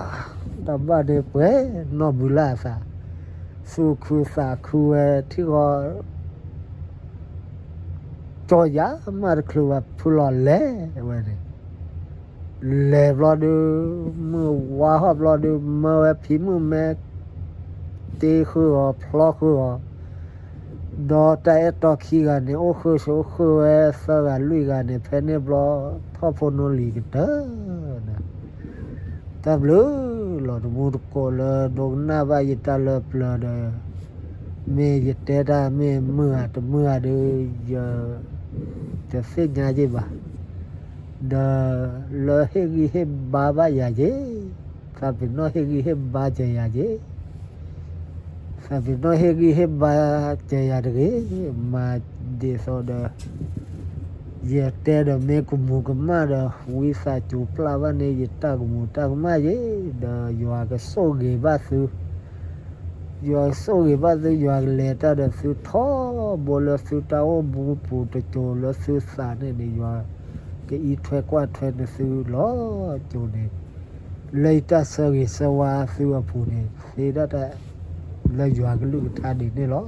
တၢ်ဘၣ်ဒ့ပှဲၤနီၢ်ဘုလၢ်အသး, သူၣ်ခုသးခုဝဲထံၣ်ဃီ ကၠီယၤမးတချုးဘၣ် ဖုလီၤလဲၤဝဲန့ၣ်, လဲၤဘျီဒုး မုၢ်ဝါဟီၣ်ဘျီဒုး မၢဝဲဖံမုၣ်မဲ တ့ဃုာ်အီၤ ဖျီဃုာ်အီၤ, ဒီးတၢ်အဲၣ်တီခံဂၤန့ၣ် အိၣ်ဃုာ်ဆိးဃုာ်ဝဲသၢဂၤလွံၢ်ဂၤန့ၣ် ဖဲန့ၣ်ဘျီ ထီၣ်ဖိနီၢ်လံၤကတၢၢ်န့ၣ် တၢ်ဘျုးလီၤ တမူတကိးလၢဒိကနၣ်ဘၣ်ယတၢ်လၢပျၢၤဒီး, မ့ၢ်ယတဲတၢ်မ့ၢ်မုာ်ဧါတမုာ်ဧါဒီး ယတသ့ၣ်ညါယ့ၢ်ဘၣ်, ဒီးလၢဟ့ၣ်ဂံၢ်ဟ့ၣ်ဘါဘၣ်ယၤယ့ၢ်, သးပ့ၤနီၣ်ဟ့ၣ်ဂံၢ်ဟ့ၣ်ဘါစၢၤယၤယ့ၢ် သးပ့ၤနီၣ်ဟ့ၣ်ဂံၢ်ဟ့ၣ်ဘါစၢၤယၤတဂ့ၤ, မၤဒ်သိးဒီး ယတဲဒီးမ့ၢ်ကမူၤကမၣ်ဒီး ဝံသးစူၤပျၢ်ဘၣ်န့ၢ်ယတၢ်ကမူၤတၢ်ကမၣ်ယ့ၢ်, ဒီးယွၤကဆိၣ်ဂ့ၤဘၣ်သု, ယွၤကဆိၣ်ဂ့ၤဘၣ်သု, ယွၤကလဲၤတၢ်ဒီးသုထီဘိလၢသုတၢ်အိၣ်မူပူၤတစိၤလၢသုသးန့ၣ်န့ၣ် ယွၤကအံးထွဲကွၢ်ထွဲနသုလီၤစိၤန့ၣ်, လၢယတၢ်ဆၢဂ့ၤဆၢဝါသုအပူၤန့ၣ် သ့ဒၣ်တၢ်လၢယွၤကလုၢ်ကထါဒ်န့ၣ်လီၤ.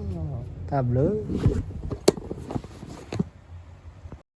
တၢ်ဘျုး